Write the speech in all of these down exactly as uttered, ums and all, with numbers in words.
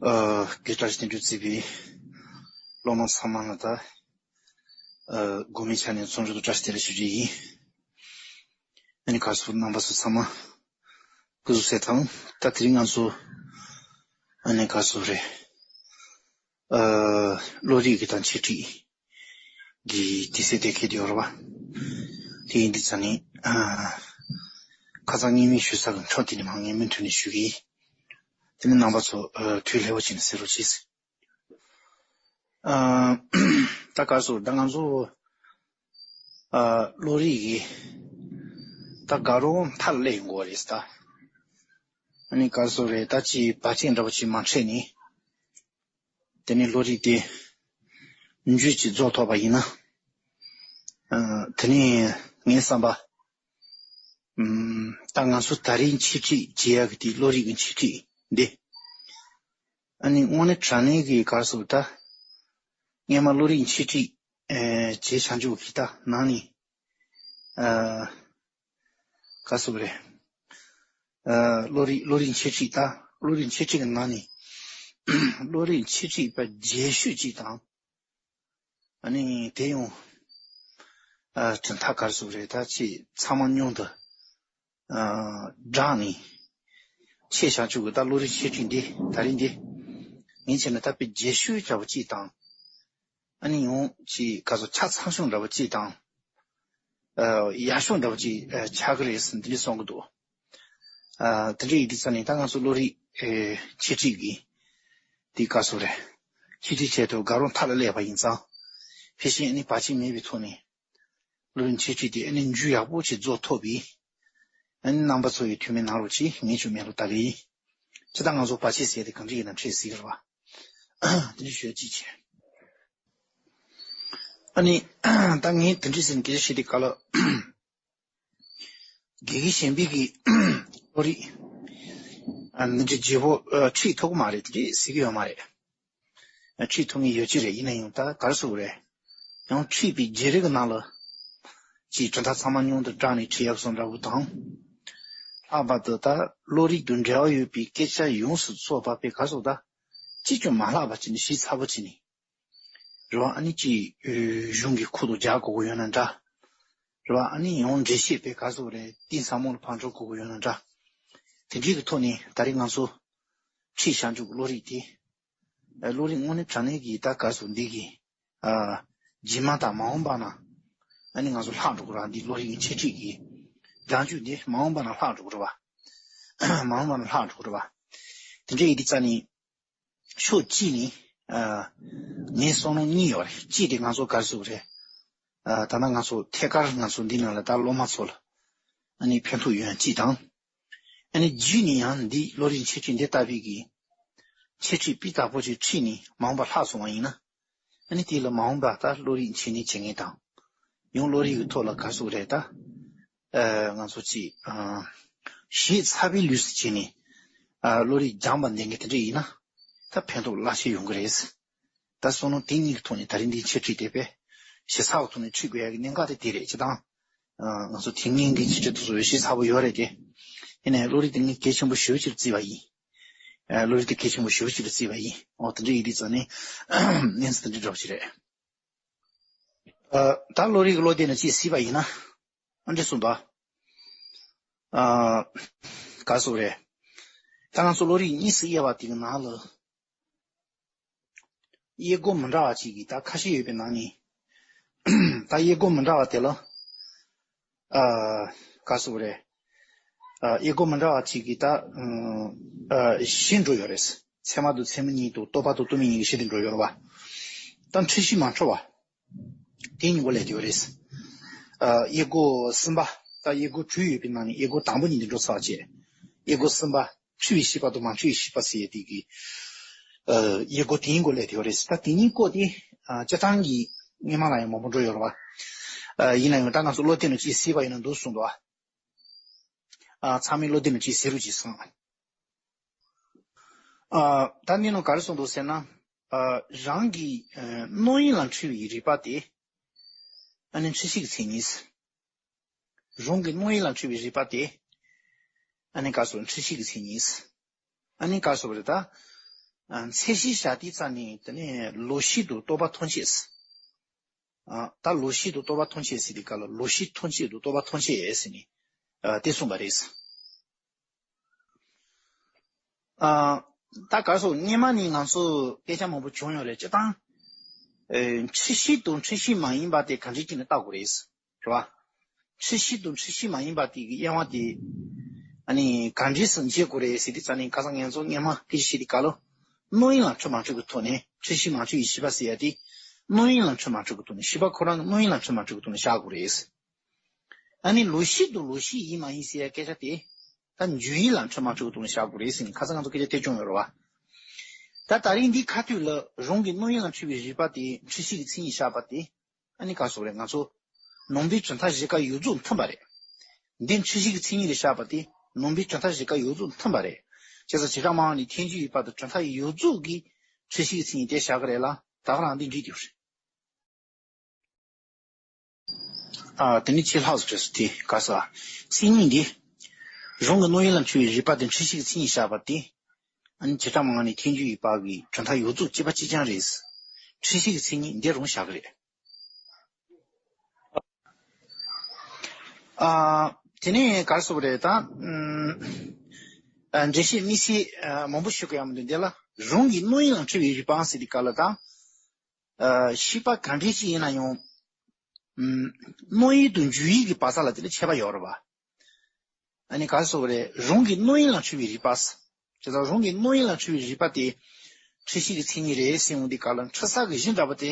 ཨ། རྒན་བཀྲ་ཤིས་དོན་གྲུབ་གཙོས་པའི་སློབ་མ་ཚང་མ་ལ་ད། ཨ། དགོང་མོའི་ཆ་ནས་འཚམས་འདྲི་དང་བཀྲ་ཤིས་བདེ་ལེགས་ཞུ་རྒྱུ་ཡིན། ཨ་ནི་ག་རེ་ཟེར་རྣམ་པ་ཚོ་ཚང་མ་སྐུ་གཟུགས་གསལ་ཐང་། ད་དེ་རིང་ང་ཚོ་ཨ་ནི་ག་རེ་ཟེར་རེད། ཨ། བློ་རིག་གི་དང་འཆད་ཁྲིད་ཀྱི་དུས་ཚོད་དེ་འཁེལ་བསྡད་ཡོད་རེད་པ། དེ་ཡིན་དུས་ཙང་ནི། ཨ། ཁ་སང་སྔོན་མའི་ཞུ་ས་གི་འཕྲོ་དེ་ནི་མར་སྔ་མོའི་དུས་ནས་ཞུ་གི་ཡིན། དེ་ནི་རྣམ་པ་ཚོ་ཨ། དུས་ལེགས་པོ་བྱས་ནས་གསན་རོགས་གྱིས། ཨ། ད་ག་རེ་ཟེར་ད་ང་ཚོ་ཨ། བློ་རིག་གི་ད་དགའ་རོགས་མཐའ་ལ་སླེབས་ཡོང་གི་ཡོད་རེད་ད། ཨ་ནི་ག་རེ་ཟེར་རེད། ད་ཅིག་བར་ཆད་འདྲ་པོ་ཅིག་མ་འཕྲད་ནས། དེ་ནས་བློ་རིག་དེ་མཇུག་ཅིག་རྫོགས་ཐུབ་པ་ཡིན་ན། ཨ། དེ་ནས་ངའི་བསམ་པ། ཨམ། ད་ང་ཚོ་ད་རིང་འཆད་ཁྲིད་བྱེད་ཡག་གི་དེ་བློ་རིག་གི་འཆད་ཁྲིད་འདི། ཨ་ནི་དངོས་གནས་དྲང་གནས་ཀྱི་ག་རེ་ཟེར་ད། སྔོན་མ་བློ་རིག་འཆད་ཁྲིད་ཨེ། བྱས་བཞག་འཇུག་གི་ད་ནང་ནས། ཨ། ག་རེ་ཟེར་རེད། ཨ། བློ་རིག་བློ་རིག་འཆད་ཁྲིད་ད་བློ་རིག་འཆད་ཁྲིད་ཀྱི་ནང་ནས་བློ་རིག་འཆད་ཁྲིད་པ་རྒྱས་ཤོས་ཅིག་དང་། ཨ་ནི་དེ་ཡང་ཨ། གྲུབ་མཐའ་ག་རེ་ཟེར་རེད། ད་ཅིག་ཚང་མ་མཉམ་དུ་ཨ། སྦྲགས་ནས་བྱས་བཞག་འཇུག་གི་ད་བློ་རིག་འཆད་ཁྲིད་འདི་ད་རིང་འདི་ངས་བྱས་ན་ད་དཔེ་རྒྱས་ཤོས་འདྲ་པོ་ཅིག་དང་། ཨ་ནི་ཡང་ཅིག་ག་རེ་ཟེར་ཆ་ཚང་ཤོས་འདྲ་པོ་ཅིག་དང་། ཨ། ཡག་ཤོས་འདྲ་པོ་ཅིག་ཨ། ཆགས་ཀྱི་རེད་ཟེར་འདི་འདྲ་གསུང་གི་འདུག། ཨ། དེ་འདྲ་ཡིན་དུས་ཙང་ནས་ད་ང་ཚོ་བློ་རིག་ཨེ། འཆད་ཁྲིད་ཀྱི་དེ་ག་རེ་ཟེར་རེད། འཆད་ཁྲིད་བྱས་ཐོག་དགའ་རོགས་མཐའ་ལ་སླེབས་པ་ཡིན་ཙང་། ཕལ་ཆེར་ཨ་ནི་བར་ཆད་མེད་པའི་ཐོག་ནས་བློ་རིག་འཆད་ཁྲིད་དེ་ཨ་ནི་མཇུག་ཡག་པོ་ཅིག་རྫོགས་ཐུབ་པའི། ཨ་ནི་རྣམ་པ་ཚོ་ཡིས་ཐུགས་སྨོན་གནང་རོགས་གྱིས། ངས་ཅིག་སྨོན་ལམ་བཏབ་གི་ཡིན། ཅི་ད་ང་ཚོ་བར་ཆད་ཟེར་དེ་གང་འདྲ་ཡིན་ན་འཕྲད་སྲིད་ཀྱི་རེད་པ། དེ་འདྲ་ཞུ་ཡ་ཅིག་བྱས། ཨ་ནི་ད་ངས་དེ་འདྲ་ཟེར་ནས་སྐད་ཆ་བཤད་དུས་སྐབས་ལ། དགེ་རྒན་གཞན་པའི་གི་བློ་རིག་ཨ། འདི་འདྲའི་བརྗེ་པོ་ཨ། ཁྲིད་ཐུབ་ཀྱི་མ་རེད། དེ་འདྲའི་ཟེར་གྱི་ཡོད་མ་རེད། ཨ། ཁྲིད་ཐུབ་མཁན་ཡོད་ཀྱི་རེད། ཡིན་ན་ཡང་ད་ག་རེ་ཟེར་དགོས་རེད། ཡང་ཁྲིད་པའི་བརྗེ་རེས་ཀྱི་ནང་ལ་ཅིག་གྲུབ་མཐའ་ཚང་མ་མཉམ་དུ་སྦྲགས་ནས་ཁྲིད་ཡག་སོང་འདྲ་བོ་དང་། ལྷག་པར་དུ་ད་བློ་རིག་དང་འབྲེལ་བ་ཡོད་པའི་སྐད་ཆ་ཡོངས་སུ་རྫོགས་པ་དཔེ་ག་རེ་ཟེར་ད་ཅིག་ཀྱང་མ་ལྷག་པ་བྱས་ནས་ཞིབ་ཚགས་པོ་བྱས་ནས། རེད་པ། ཨ་ནི་ཅིག་གཞུང་གི་ཁུར་དང་རྒྱག་དགོས་ཀྱི་ཡོད་ན་འདྲ། རེད་པ། ཨ་ནི་ཡང་འགྲེལ་བཤད་དཔེ་ག་རེ་ཟེར་དགོས་རེད། གཏིང་ཟབ་མོ་ལ་ཕར་འགྲོ་དགོས་ཀྱི་ཡོད་ན་འདྲ། དེ་འདྲའི་གི་ཐོག་ནས་ད་རེས་ང་ཚོ་ཁྲིད་བྱ་འཇུག་གི་བློ་རིག་དེ། ཨ། བློ་རིག་དངོས་གནས་དྲང་གནས་ཀྱི་ད་ག་རེ་ཟེར་འདི་གི། ཨ། རྗེས་མ་དང་མ་འོངས་པ་ན་ཨ་ནི་ང་ཚོ་ལྷག་འགྲོ་གི་རེད་པ། འདི་བློ་རིག་གི་འཆད་ཁྲིད་ཀྱི་སྦྱང་རྒྱུ་འདི་མ་འོངས་པ་ན་ལྷག་འགྲོ་གི་རེད་པ། མ་འོངས་པ་ན་ལྷག་འགྲོ་གི་རེད་པ། དེ་འདྲ་ཡིན་དུས་ཙང་ནས། ཕྱོགས་གཅིག་ནས། ཨ། ངའི་བསམ་བློ་གཉིས་ཡོད་རེད། གཅིག་དེ་ང་ཚོ་ག་རེ་ཟེར་དགོས་རེད། ཨ། ད་ལྟ་ང་ཚོ་ཐད་ཀར་ང་ཚོ་འདི་ནང་ལ་ད་སློབ་མ་ཚོ་ལ་ཨ་ནི་ཕན་ཐོགས་ཡོང་ཡ་གཅིག་དང་། ཨ་ནི་བརྒྱུད་ནས་ཡང་འདི་བློ་རིག་འཆད་ཁྲིད་འདི་ལྟ་བུའི་གི་འཆད་ཁྲིད་སྤུས་དག་པོ་ཅིག་ཁྲིད་ནས་མ་འོངས་པ་ལྷག་སོང་བ་ཡིན་ན། ཨ་ནི་དེ་ལ་མ་འོངས་པ་ད་བློ་རིག་འཆད་ཉན་བྱེད་མཁན་དང་། ཡང་བློ་རིག་གི་ཐོག་ལ་ག་རེ་ཟེར་དགོས་རེད་ད། ཨ། ང་ཚོ་ཅིག་ཨ། ཞིབ་ཚགས་པའི་ལུས་སུ་བྱས་ནས། ཨ། བློ་རིག་སྦྱངས་པ་འདི་འདྲ་དེ་འདྲ་ཡིན་ན། ད་ཕན་ཐོགས་རླབས་ཆེན་ཡོང་གི་རེད། ད་བསམ་བློ་དེ་གཉིས་ཀྱི་ཐོག་ནས་ད་རིང་འདིའི་འཆད་ཁྲིད་དེ་དཔེ་ཞིབ་ཚགས་པའི་ཐོག་ནས་ཁྲིད་དགོས་ཡ་གི་གནད་འགག་དེ་དེ་རེད། སྤྱིར་བཏང་། ཨ། ང་ཚོ་དེ་སྔོན་གྱི་འཆད་ཁྲིད་དེ་ཚོ་ཞིབ་ཚགས་པོ་ཡོད་རེད་དེ། ཡིན་ནའི་བློ་རིག་དེ་ངས་གལ་ཆེན་པོ་ཞེ་པོ་ཅིག་ལ་བརྩིས་པ་ཡིན། ཨ། བློ་རིག་དེ་གལ་ཆེན་པོ་ཞེ་པོ་ཅིག་ལ་བརྩིས་པ་ཡིན། འོ། དེ་འདྲ་ཡིན་དུས་ཙང་ནས་གནས་ཚུལ་དེ་འདྲ་འདྲ་པོ་ཅིག་རེད། ཨ། ད་བློ་རིག་གི་བློ་དེ་ནས་ཅིག་གཟིགས་པ་ཡིན་ན། ཨ། འདི་གསུངས་པ། ཨ། ག་རེ་ཟེར་དགོས་རེད། ད་ང་ཚོ་བློ་རིག་གཉིས་སུ་དབྱེ་བ་དེ་གི་ནང་ལ། དབྱེ་སྒོ་མི་འདྲ་བ་ཅིག་གི་ད་ཁ་ཤས་ཡོད་པའི་ནང་ནས། ད་དབྱེ་སྒོ་མི་འདྲ་བ་དེ་ལ། ཨ། ག་རེ་ཟེར་དགོས་རེད། ཨ། དབྱེ་སྒོ་མི་འདྲ་བ་ཅིག་གི་ད། ཨ། བཞི་འགྲོ་ཡོད་རེད། ཚད་མ་དང་ཚད་མིན་གཉིས་དང་རྟོག་པ་དང་རྟོག་མིན་གཉིས་ཀྱི་བཞི་དེ་འགྲོ་ཡོད་རེད་པ། ད་འཁྲུལ་གཞི་མ་འཁྲུལ་བ། དེ་གཉིས་སྒོ་ལས་དེ་ཡོད་རེད། ཨ། དབྱེ་སྒོ་གསུམ་པ། ད་དབྱེ་སྒོ་དྲུག་ཡོད་པའི་ནང་ནས་དབྱེ་སྒོ་དང་པོ་གཉིས་དེ་འགྲོ་ཚར་བ་བྱས། དབྱེ་སྒོ་གསུམ་པ། འཁྲུལ་བའི་ཤེས་པ་དང་མ་འཁྲུལ་བའི་ཤེས་པ་ཟེར་ཡས་དེ་གི། ཨ། དབྱེ་སྒོ་དེ་གཉིས་སྒོ་ལས་དེ་ཡོད་རེད། ད་དེ་གཉིས་སྐོར་དེ། ཨ། སྤྱིར་བཏང་གི་སྔོན་མ་ལ་ཡང་མང་པོ་འགྲོ་ཡོད་རེད་པ། ཨ། ཡིན་ན་ཡང་ད་ང་ཚོ་བློ་གཏད་ནས་ཅིག་གཟིགས་པ་ཡིན་ན་འདུག་གསུངས་འདུག་ཨ། ཨ། ཚང་མས་བློ་གཏད་ནས་ཅིག་གཟིགས་རོགས་གྱིས་གསུངས། ཨ། ད་འདི་ནང་ག་རེ་གསུངས་འདུག་ཟེར་ན། ཨ། རང་གི། ཨ། རྣམ་གཡེང་ལ་འཁྲིལ་བའི་རིག་པ་དེ། ཨ་ནི་འཁྲུལ་གཞི་གི་མཚན་ཉིད། རང་གི་རྣམ་གཡེང་ལ་འཁྲིལ་བའི་རིག་པ་དེ། ཨ་ནི་ག་རེ་ཟེར། འཁྲུལ་གཞི་གི་མཚན་ཉིད། ཨ་ནི་ག་རེ་ཟེར་རེད་ད། ཨ་མཚན་གཞི་བཞག་དུས་ཙམ་ནས་དེ་ནས་ལོག་ཤེས་དང་རྟོག་པ་ཐམས་ཅད། ཨ་ད་ལོག་ཤེས་དང་རྟོག་པ་ཐམས་ཅད་ཟེར་དུས་སྐབས་ལ་ལོག་ཤེས་ཐམས་ཅད་དང་རྟོག་པ་ཐམས་ཅད་ཟེར་ནས་ཨ་དེ་གསུངས་པ་རེད། ཨ་ད་ག་རེ་ཟེར། སྔོན་མ་ནས་ང་ཚོ་སྐད་ཆ་མང་པོ་བྱུང་ཡོད་རེད། སྤྱིར་བཏང་ཨེ་འཁྲུལ་ཤེས་དང་འཁྲུལ་ཤེས་མ་ཡིན་པ་དེ་ག་འདྲས་བྱས་ནས་བལྟ་དགོས་རེད། རེད་བ། འཁྲུལ་ཤེས་དང་འཁྲུལ་ཤེས་མ་ཡིན་པ་དེ་གི་དབྱེ་བ་དེ་ཨ་ནི་ག་འདྲས་སེ་འབྱེད་དགོས་རེད་ཟེར་དུས་ཙམ་ནས། ཁ་སང་ང་ཚོ་སྔོན་མ་སྐད་ཆ་བཤད་དུས་སྐབས་ལ། རྣམ་གཡེང་ལ་འཁྲུལ་མ་འཁྲུལ་གྱི་ཐོག་ནས། འཁྲུལ་ཤེས་མ་འཁྲུལ་བའི་ཤེས་པ་ཟེར་ཡ་དེ་རྣམ་གཡེང་ལ་འཁྲུལ་མ་འཁྲུལ་གྱི་ཐོག་ནས། ཤེས་པ་ཁོ་རང་གི་རྣམ་གཡེང་ལ་འཁྲུལ་མ་འཁྲུལ་གྱི་ཐོག་ནས་བཞག་དགོས་རེད། ཨ་ནི་ལོག་ཤེས་དང་ལོག་ཤེས་ཡིན་མ་ཡིན་ཟེར་ཡ་སྐད་ཆ་དེ། ད་འབྱུང་ཡུལ་ལ་འཁྲུལ་མ་འཁྲུལ་གྱི་ཐོག་ནས་བཞག་དགོས་རེད་ཟེར་ནས་ཁ་སང་ང་ཚོ་སྐད་ཆ་དེ་བྱུང་ཡོད་རེད་བ། ད་ད་རིང་འདི་ཁ་ཐུག་ལ་རང་གི་རྣམ་གཡེང་ལ་འཁྲུལ་བའི་རིག་པ་དེ་འཁྲུལ་ཤེས་ཀྱི་མཚན་ཉིད་བཞག་པ་དེ། ཨ་ནི་ག་རེ་ཟེར་དགོས་རེད། ང་ཚོ་ནང་པའི་གྲུབ་མཐའ་བཞི་ཀ་ཡོངས་རྫོགས་མཐུན་པ་རེད། འདི་འཁྲུལ་ཤེས་ཀྱི་མཚན་ཉིད་ལ་བཞག་པ་དེ་ནང་པའི་གྲུབ་མཐའ་བཞི་ཀ་ཡོངས་རྫོགས་མཐུན་པ་རེད། བྱས་ཙང་བྱེ་བྲག་སྨྲ་བ་ནས་ཐལ་འགྱུར་ཡོད་པ་དང་གྲུབ་མཐའ་ཡོངས་རྫོགས་ཀྱི་འཁྲུལ་ཤེས་ཀྱི་མཚན་ཉིད་དེ་བཞག་གི་རེད་ལ། ད་ག་རང་འདི་འགྲིག་ཡོད་རེད། ཨ་དེ་ནི་ཆེས་ལྷག་ཙམ་བྲིས་སོང་། དེ་ག་རེ་ཟེར། མཚན་ཉིད་འདི་རང་གི་རྣམ་གཡེང་ལ་འཁྲུལ་བའི་རིག་པ་དེ་འཁྲུལ་ཤེས་ཀྱི་མཚན་ཉིད་བཞག་པ་དེ། ཨ་ནི་བྱེ་བྲག་སྨྲ་བ་ནས་ཐལ་འགྱུར་ཡོད་པ་གི་གྲུབ་མཐའ་ཡོངས་རྫོགས་གཅིག་པ་གཅིག་རྐྱང་རེད། འཁྲུལ་ཤེས་ཀྱི་མཚན་ཉིད་འདི་རང་བཞག་གི་རེད། ཨ་དེ་ནས་ག་རེ་ཟེར་དགོས་རེད་ད། ཨ་འགྲེལ་བཤད་དམིགས་བསལ་ཨ་མང་པོ་ཞུ་དགོས་ཡ་མི་འདུག་འདི་ལ་རང་གི་རྣམ་གཡེང་ལ་འཁྲུལ་བའི་རིག་པ་ཟེར་དུས་སྐབས་ལ་ད། ཨ་ཤེས་པ་ག་འདྲ་ཞིག་ཡིན་ན་ཡང་། ཨམ་རྣམ་གཡེང་དང་འབྱུང་ཡུལ་གྱི་བག་ཆགས་ལ་དེ་ལ་ཁྱད་པར་ཡོད་རེད་བ། ཨ་ནི་ག་རེ་ཟེར་དགོས་རེད། རང་གི་རྣམ་གཡེང་ལ་འཁྲུལ་བའི་རིག་པ། བྱས་ཙང་རང་གི་རྣམ་གཡེང་ལ་འཁྲུལ་བའི་རིག་པ་དེ་འཁྲུལ་ཤེས་ཀྱི་མཚན་ཉིད་རེད་ཟེར་འོང་དུས་སྐབས་ལ། འཁྲུལ་ས་གི་གཞི་འདྲ་པོ་དེ་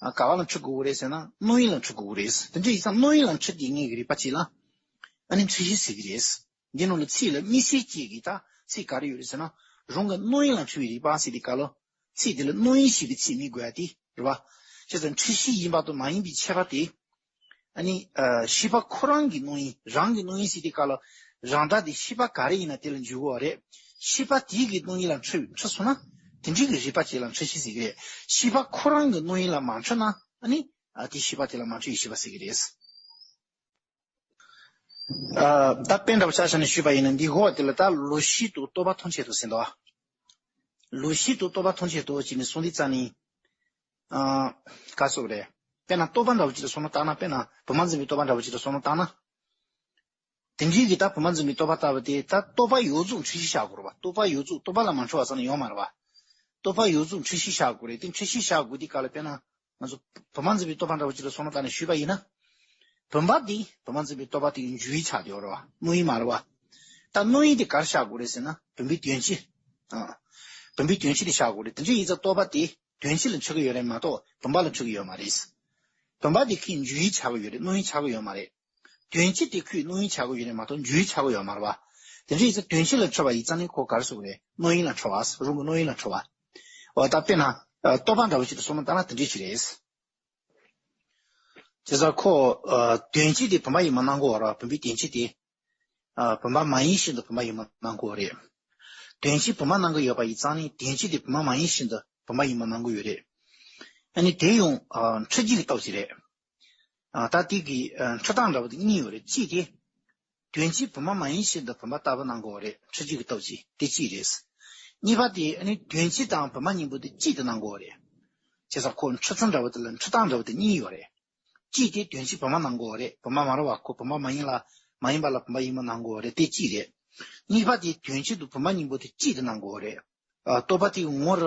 ཨ་ག་བ་ལ་འཁྲུལ་དགོས་ཀྱི་རེད་ཟེར་ན་རྣམ་གཡེང་ལ་འཁྲུལ་དགོས་ཀྱི་རེད། དེ་འདྲ་ཡིན་ཙང་རྣམ་གཡེང་ལ་འཁྲུལ་དགོས་མཁན་གྱི་རིག་པ་ཅིག་ལ་ཨ་ནི་འཁྲུལ་ཤེས་ཟེར་གྱི་རེད། འདི་ནང་ལ་ཚིག་ལ་དམིགས་བསལ་གཅིག་གིས་ད་ཚིག་ག་རེ་ཡོད་རེད་ཟེར་ན། རང་གི་རྣམ་གཡེང་ལ་འཁྲུལ་བའི་རིག་པ་ཟེར་དུས་སྐབས་ལ། ཚིག་དེ་ལ་རྣམ་གཡེང་ཞེས་པའི་ཚིག་དམིགས་དགོས་ཡ་དེ་རེད་བ། བྱས་ཙང་འཁྲུལ་ཤེས་ཡིན་པ་དང་མ་ཡིན་པའི་ཁྱད་པར་དེ། ཨ་ནི་ཨ་ཤེས་པ་ཁོ་རང་གི་རྣམ་གཡེང་། རང་གི་རྣམ་གཡེང་ཟེར་དུས་སྐབས་ལ་རང་སྒྲ་དེ་ཤེས་པ་ག་རེ་ཡིན་ན་དེ་ལ་འཇུག་དགོས་པ་རེད། ཤེས་པ་དེ་གི་རྣམ་གཡེང་ལ་འཁྲུལ་འཁྲུལ་སོང་ན་དེ་འདྲའི་གི་རིག་པ་ཅིག་ལ་འཁྲུལ་ཤེས་ཟེར་གི་རེད། ཤེས་པ་ཁོ་རང་གི་རྣམ་གཡེང་ལ་མ་འཁྲུལ་ན་ཨ་ནི་ཨ་དེ་ཤེས་པ་དེ་ལ་མ་འཁྲུལ་བའི་ཤེས་པ་ཟེར་གི་རེད། ཨ་ད་དཔེ་འདྲ་པོ་ཆ་བཞག་ནས་ཞུས་པ་ཡིན་ན། འདི་གོ་བ་དེ་ལ་ད་ལོག་ཤེས་དང་རྟོག་པ་ཐམས་ཅད་དུ་ཟེར་འདུག་ལོག་ཤེས་དང་རྟོག་པ་ཐམས་ཅད་དུ་ཅེས་ནས་གསུངས་དུས་ཙམ་ནས། ཨ་ག་རེ་ཟེར་དགོས་རེད། དཔེར་ན་རྟོག་པ་འདྲ་པོ་ཅིག་ལ་བསམ་བློ་བཏང་ན། དཔེར་ན་བུམ་པ་འཛིན་པའི་རྟོག་པ་འདྲ་པོ་ཅིག་ལ་བསམ་བློ་བཏང་ན། དེ་འདྲའི་གི་ད་བུམ་པ་འཛིན་པའི་རྟོག་པ་ལྟ་བུ་དེ་ད་རྟོག་པ་ཡོངས་རྫོགས་འཁྲུལ་ཤེས་བཞག་དགོས་རེད་བ། རྟོག་པ་ཡོངས་རྫོགས་རྟོག་པ་ལ་མ་འཁྲུལ་བ་ཙམ་ལ་ཡོང་མ་རེད་བ། རྟོག་པ་ཡོངས་རྫོགས་འཁྲུལ་ཤེས་བཞག་དགོས་རེད། དེ་འཁྲུལ་ཤེས་བཞག་དགོས་དུས་སྐབས་ལ་དཔེར་ན། ང་ཚོ་བུམ་པ་འཛིན་པའི་རྟོག་པ་འདྲ་བོ་ཅིག་ལ་བསམ་བློ་བཏང་ནས་ཞུས་པ་ཡིན་ན། བུམ་པ་འདི་བུམ་པ་འཛིན་པའི་རྟོག་པ་དེ་ཡི་འཇུག་ཡུལ་ཆགས་བསྡད་ཡོད་རེད་བ། རྣམ་གཡེང་མ་རེད་བ། ད་རྣམ་གཡེང་དེ་ག་རེ་བཞག་དགོས་རེད་ཟེར་ན་བུམ་པའི་དོན་སྤྱི། ཨ། བུམ་པའི་དོན་སྤྱི་དེ་བཞག་དགོས་རེད། དེ་འདྲ་ཡིན་ཙང་རྟོག་པ་དེ་དོན་སྤྱི་ལ་འཁྲུལ་གྱི་ཡོད་རེད་མ་གཏོགས་བུམ་པ་ལ་འཁྲུལ་གྱི་ཡོད་མ་རེད། བུམ་པ་དེ་ཁོའི་འཇུག་ཡུལ་ཆགས་ཀྱི་ཡོད་རེད། རྣམ་གཡེང་ཆགས་ཀྱི་ཡོད་མ་རེད། དོན་སྤྱི་དེ་ཁོའི་རྣམ་གཡེང་ཆགས་ཀྱི་ཡོད་རེད་མ་གཏོགས་འཇུག་ཡུལ་ཆགས་ཀྱི་ཡོད་མ་རེད་བ། དེ་འདྲ་ཡིན་ཙང་དོན་སྤྱི་ལ་འཁྲུལ་བ་ཡིན་ཙང་ནི་ཁོ་ག་རེ་ཟེར་དགོས་རེད། རྣམ་གཡེང་ལ་འཁྲུལ་བ། རང་གི་རྣམ་གཡེང་ལ་འཁྲུལ་བ། འོ་ད་དཔེར་ན་རྟོག་པ་འདྲ་བོ་ཅིག་ལ་བསམ་བློ་བཏང་ན་དེ་འདྲ་ཞིག་རེད། བྱས་ཙང་ཁོ་ཨ་དོན་སྤྱི་དེ་བུམ་པ་ཡིན་པར་སྣང་གི་ཡོད་རེད་བ། བུམ་པའི་དོན་སྤྱི་དེ་ཨ་བུམ་པ་མ་ཡིན་བཞིན་དུ་བུམ་པ་ཡིན་པར་སྣང་གི་ཡོད་རེད། དོན་སྤྱི་བུམ་པར་སྣང་གི་ཡོད་པ་ཡིན་ཙང་ནི་དོན་སྤྱི་དེ་བུམ་པ་མ་ཡིན་བཞིན་དུ་བུམ་པ་ཡིན་པར་སྣང་གི་ཡོད་རེད། ཨ་ནི་དེ་ཡང་ཨ་འཁྲུལ་རྒྱུ་གི་སྟོབས་ཤིག་རེད། ཨ་ད་དེ་གི་ཨ་འཁྲུལ་སྟངས་འདྲ་བོ་དེ་གཉིས་ཡོད་རེད། གཅིག་དེ། དོན་སྤྱི་བུམ་པ་མ་ཡིན་བཞིན་དུ་བུམ་པ་ལྟ་བུ་སྣང་གི་ཡོད་རེད། འཁྲུལ་རྒྱུ་གི་སྟོབས་ཀྱིས། དེ་གཅིག་རེད། གཉིས་པ་དེ་ཨ་ནི་དོན་སྤྱི་དང་བུམ་པ་གཉིས་པོ་དེ་གཅིག་ཏུ་སྣང་གི་ཡོད་རེད། བྱས་ཙང་ཁོ་འཁྲུལ་ཚུལ་འདྲ་བོ་དེ་ལ་འཁྲུལ་སྟངས་འདྲ་བོ་དེ་གཉིས་ཡོད་རེད། གཅིག་དེ་དོན་སྤྱི་བུམ་པ་སྣང་གི་ཡོད་རེད། བུམ་པ་མ་རེད་བ། ཁོ་བུམ་པ་མ་ཡིན་ལ་མ་ཡིན་པ་ལ་བུམ་པ་ཡིན་པར་སྣང་གི་ཡོད་རེད། དེ་གཅིག་རེད། གཉིས་པ་དེ་དོན་སྤྱི་དང་བུམ་པ་གཉིས་པོ་དེ་གཅིག་ཏུ་སྣང་གི་ཡོད་རེད། ཨ་རྟོག་པ་དེའི་ངོར་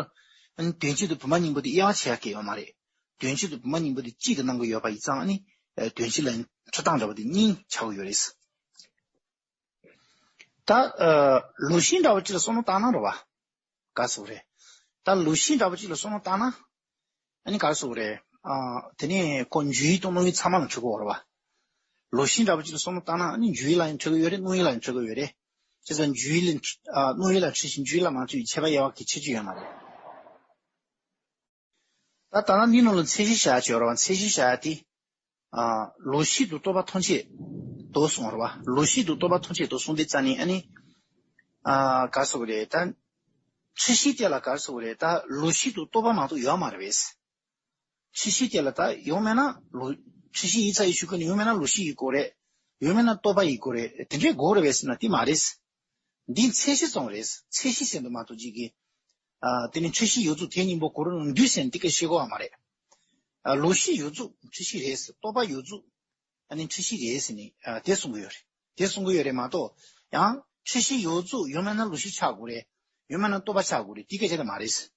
ཨ་ནི་དོན་སྤྱི་དང་བུམ་པ་གཉིས་པོ་དེ་དབྱེ་བ་ཕྱེ་ཡ་གང་ཡང་ཡོད་མ་རེད། དོན་སྤྱི་དང་བུམ་པ་གཉིས་པོ་དེ་གཅིག་ཏུ་སྣང་གི་ཡོད་པ་ཡིན་ཙང་ཨ་ནི་ཨ་དོན་སྤྱི་ལ་འཁྲུལ་སྟངས་འདྲ་བོ་དེ་གཉིས་ཆགས་ཀྱི་ཡོད་རེད། ད་ཨ་ལོག་ཤེས་འདྲ་བོ་ཅིག་ལ་བསམ་བློ་བཏང་ན་རེད་བ། ག་རེ་ཟེར་དགོས་རེད། ད་ལོག་ཤེས་འདྲ་བོ་ཅིག་ལ་བསམ་བློ་བཏང་ན། ཨ་ནི་ག་རེ་ཟེར་དགོས་རེད། ཨ་དེ་ནས་ཁོ་འཇུག་ཡུལ་དང་རྣམ་གཡེང་ཚང་མ་ལ་འཁྲུལ་གྱི་ཡོད་རེད་བ། ལོག་ཤེས་འདྲ་བོ་ཅིག་ལ་བསམ་བློ་བཏང་ན་ཨ་ནི་འཇུག་ཡུལ་ལ་ཡང་འཁྲུལ་གྱི་ཡོད་རེད། རྣམ་གཡེང་ལ་ཡང་འཁྲུལ་གྱི་ཡོད་རེད། བྱས་ཙང་འཇུག་ཡུལ་ལ་འཁྲུལ་ཨ་རྣམ་གཡེང་ལ་འཁྲུལ་ཞིང་འཇུག་ཡུལ་ལ་མ་འཁྲུལ་བའི་ཁྱད་པར་དབྱེ་བ་གི་ཁྱད་ཆོས་ཡོད་མ་རེད། ད་ད་ལྟ་འདི་ནང་ལ་མཚན་གཞི་བཞག་ཡ་ཅིག་ཡོད་རེད་བ། མཚན་གཞི་བཞག་ཡ་དེ། ཨ་ལོག་ཤེས་དང་རྟོག་པ་ཐམས་ཅད་དུ་གསུངས་རེད་བ། ལོག་ཤེས་དང་རྟོག་པ་ཐམས་ཅད་དུ་གསུངས་དུས་ཙམ་ནས་ཨ་ནི། ཨ་ག་རེ་ཟེར་དགོས་རེད་ད། འཁྲུལ་ཤེས་དེ་ལ་ག་རེ་ཟེར་དགོས་རེད་ད། ལོག་ཤེས་དང་རྟོག་པ་མ་གཏོགས་ཡོད་མ་རེད་པས། འཁྲུལ་ཤེས་དེ་ལ་ད་ཡང་མིན་ན་ལོག་འཁྲུལ་ཤེས་ཡིན་ཚར་ཡི་ཞུ་གི་ནི། ཡང་མིན་ན་ལོག་ཤེས་ཡིན་དགོས་རེད། ཡང་མིན་ན་རྟོག་པ་ཡིན་དགོས་རེད། དེ་འདྲའི་དགོས་རེད་པས་ཟེར་ན་དེ་མ་རེད། འདི་མཚན་གཞི་ཙམ་རེད། མཚན་གཞི་ཟེར་འདུག་མ་གཏོགས་ཅིག་གི་ཨ་དེ་ནི་འཁྲུལ་གཞི་ཡོད་ཚུལ་དེ་གཉིས་པོ་གོ་རུ་འདུས་ཟེར་ནས་དེ་སྐད་བཤད་དགོས་པ་མ་རེད། ཨ་ལོག་ཤེས་ཡོད་ཚུལ་འཁྲུལ་གཞི་རེད་ཟེར། རྟོག་པ་ཡོད་ཚུལ་ཨ་ནི་འཁྲུལ་གཞི་རེད་ཟེར་ནས་ཨ་དེ་གསུང་གི་ཡོད་རེད། དེ་གསུང་གི་ཡོད་རེད་མ་གཏོགས། ཡང་འཁྲུལ་གཞི་ཡོད་ཚུལ་ཡོད་མེད་ན་ལོག་ཤེས་ཆགས་དགོས་རེད། ཡོད་མེད་ན་རྟོག་པ་ཆགས་དགོས་རེད། དེ་སྐད་ཆ་དེ་མ་རེད།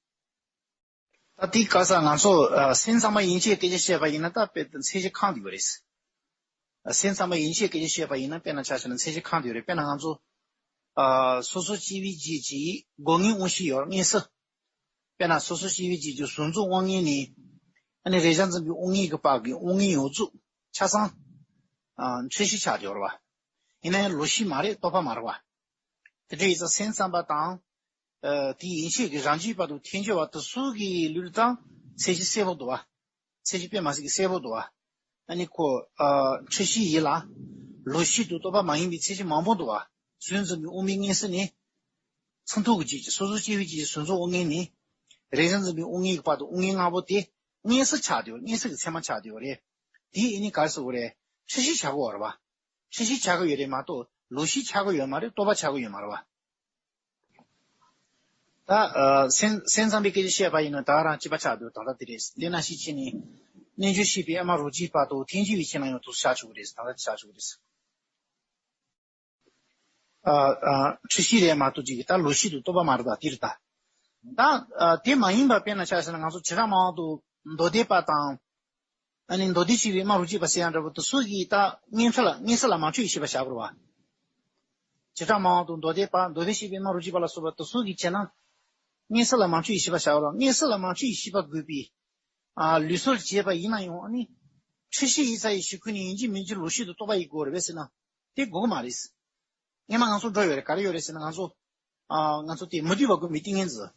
ད་དེའི་སྐབས་སུ་ང་ཚོ་ཨ་སེམས་ཙམ་པ་ཡན་ཆད་སྐད་ཆ་བཤད་པ་ཡིན་ན་ད་དཔེ་ཚད་གཞི་གང་དུ་ཡོད་རེད། སེམས་ཙམ་པ་ཡན་ཆད་སྐད་ཆ་བཤད་པ་ཡིན་ན་དཔེར་ན་ཆ་བཞག་ན་ཚད་གཞི་གང་དུ་ཡོད་རེད། དཔེར་ན་ང་ཚོ་ཨ་སོ་སོ་སྐྱེ་བོའི་རྒྱུད་ཀྱི་སྒོ་ལྔའི་དབང་ཤེས་ཡོད་རེད་དངོས་སུ། དཔེར་ན་སོ་སོ་སྐྱེ་བོའི་རྒྱུད་ཀྱི་གཟུགས་མཚོན་དབང་མངོན་ནས་ཨ་ནི་རེག་བྱ་འཛིན་པའི་དབང་མངོན་གྱི་བར་གྱི་དབང་མངོན་ཡོད་ཚུལ་ཆ་ཚང་ཨ་འཁྲུལ་གཞི་ཆགས་བསྡད་ཡོད་རེད་བ། ཡིན་ན་ཡང་ལོག་ཤེས་མ་རེད། རྟོག་པ་མ་རེད་བ། དེ་འདྲ་ཡིན་ཙང་སེམས་ཙམ་པ་དང་། ཨ་དེའི་ཡན་ཆད་ཀྱི་རང་རྒྱུད་བར་དུ་ཐལ་འགྱུར་བ་དེ་ཚོ་གི་ལུགས་དང་ཚད་གཞི་གསལ་པོ་འདུག་བ། ཚད་གཞི་དཔེ་མ་སྲིད་ཀྱི་གསལ་པོ་འདུག་བ། ཨ་ནི་ཁོ་ཨ་འཁྲུལ་གཞི་ཡིན་ལ། ལོག་ཤེས་དང་རྟོག་པ་མ་ཡིན་པའི་ཚད་གཞི་མང་པོ་འདུག་བ། གཟུགས་འཛིན་པའི་དབང་པོའི་མངོན་སུམ་ནི། ཚད་མཐོ་གི་རྒྱུད་ཀྱི་སོ་སོ་སྐྱེ་བོའི་རྒྱུད་ཀྱི་གཟུགས་མཚོན་དབང་མངོན་ནས། རེག་བྱ་འཛིན་པའི་དབང་མངོན་གྱི་བར་དུ་དབང་མངོན་ལྔ་པོ་དེ་མངོན་སུམ་ཆགས་བསྡད་ཡོད། མངོན་སུམ་གྱི་ཚད་མ་ཆགས་བསྡད་ཡོད་རེད། དེ་ཨ་ནི་ག་རེ་ཟེར་དགོས་རེད། འཁྲུལ་གཞི་ཆགས་ཀྱི་ཡོད་རེད་བ། འཁྲུལ་གཞི་ཆགས་ཀྱི་ཡོད་རེད་མ་གཏོགས་ལོག་ཤེས་ཆགས་ཀྱི་ཡོད་མ་རེད། རྟོག་པ་ཆགས་ཀྱི་ཡོད་མ་རེད་བ། ད་ཨ་སེམས་སེམས་ཙམ་པའི་སྐད་ཆ་བཤད་པ་ཡིན་ན་ད་རང་གཅིག་པ་ཆགས་འདུག་ད་ལྟ་དེ་རེད། དེ་ན་ཤེས་བྱེད་ནི་རྣལ་འབྱོར་ཤེས་པའི་ཨ་མ་རོ་གཅིག་བར་དུ་ཐལ་འགྱུར་བའི་ཕྱིར་ན་ཡང་དུ་ཆགས་ཆོག་གི་རེད། ད་ལྟ་ཆགས་ཆོག་གི་རེད། ཨ་ཨ་འཁྲུལ་གཞི་རེད་མ་གཏོགས་ཅིག་གི་ད་ལོག་ཤེས་དང་རྟོག་པ་མ་རེད། ད་དེ་རེད་ད། ད་ཨ་དེ་མ་ཡིན་པ་དཔེར་ན་ཆ་བཞག་ན་ང་ཚོ་བྱེ་བྲག་སྨྲ་བ་དང་མདོ་སྡེ་པ་དང་། ཨ་ནི་མདོ་སྡེ་ཤེས་པའི་ཨ་མ་རོ་གཅིག་པ་ཟེར་ཡང་འདྲ་པོ་དེ་ཚོ་གིས་ད་མངོན་ཚུལ་ལ་མངོན་སུམ་ལ་མ་འཁྲུལ་བའི་ཤེས་པ་བཞག་དགོས་རེད་བ། བྱེ་བྲག་སྨྲ་བ་དང་མདོ་སྡེ་པ་མདོ་སྡེ་ཤེས་པའི་ཨ་མ་རོ་གཅིག་པ་ལ་སོགས་པ་དེ་ཚོ་གིས་བྱས་ན། མངོན་སུམ་ལ་མ་འཁྲུལ་བའི་ཤེས་པ་བཞག་དགོས་རེད་བ། མངོན་སུམ་ལ་མ་འཁྲུལ་བའི་ཤེས་པ་དགོས་པའི། ཨ་ལུགས་སྲོལ་བྱས་པ་ཡིན་ན་ཡང་ཨ་ནི། འཁྲུལ་གཞི་ཡིན་ས་ཡི་གཞི་ཁུལ་ནས་ཡིན་གཅིག་མིན་གཅིག་ལོག་ཤེས་དང་རྟོག་པ་ཡིན་དགོས་རེད་པས་ཟེར་ན། དེ་དགོས་ཀྱི་མ་རེད། སྔོན་མ་ང་ཚོ་འགྲོ་ཡོད་རེད། ག་རེ་ཡོད་རེད་ཟེར་ན་ང་ཚོ། ཨ་ང་ཚོ་དེ་མི་སྡུག་པ་བཀོད་པའི་ཏིང་ངེ་འཛིན།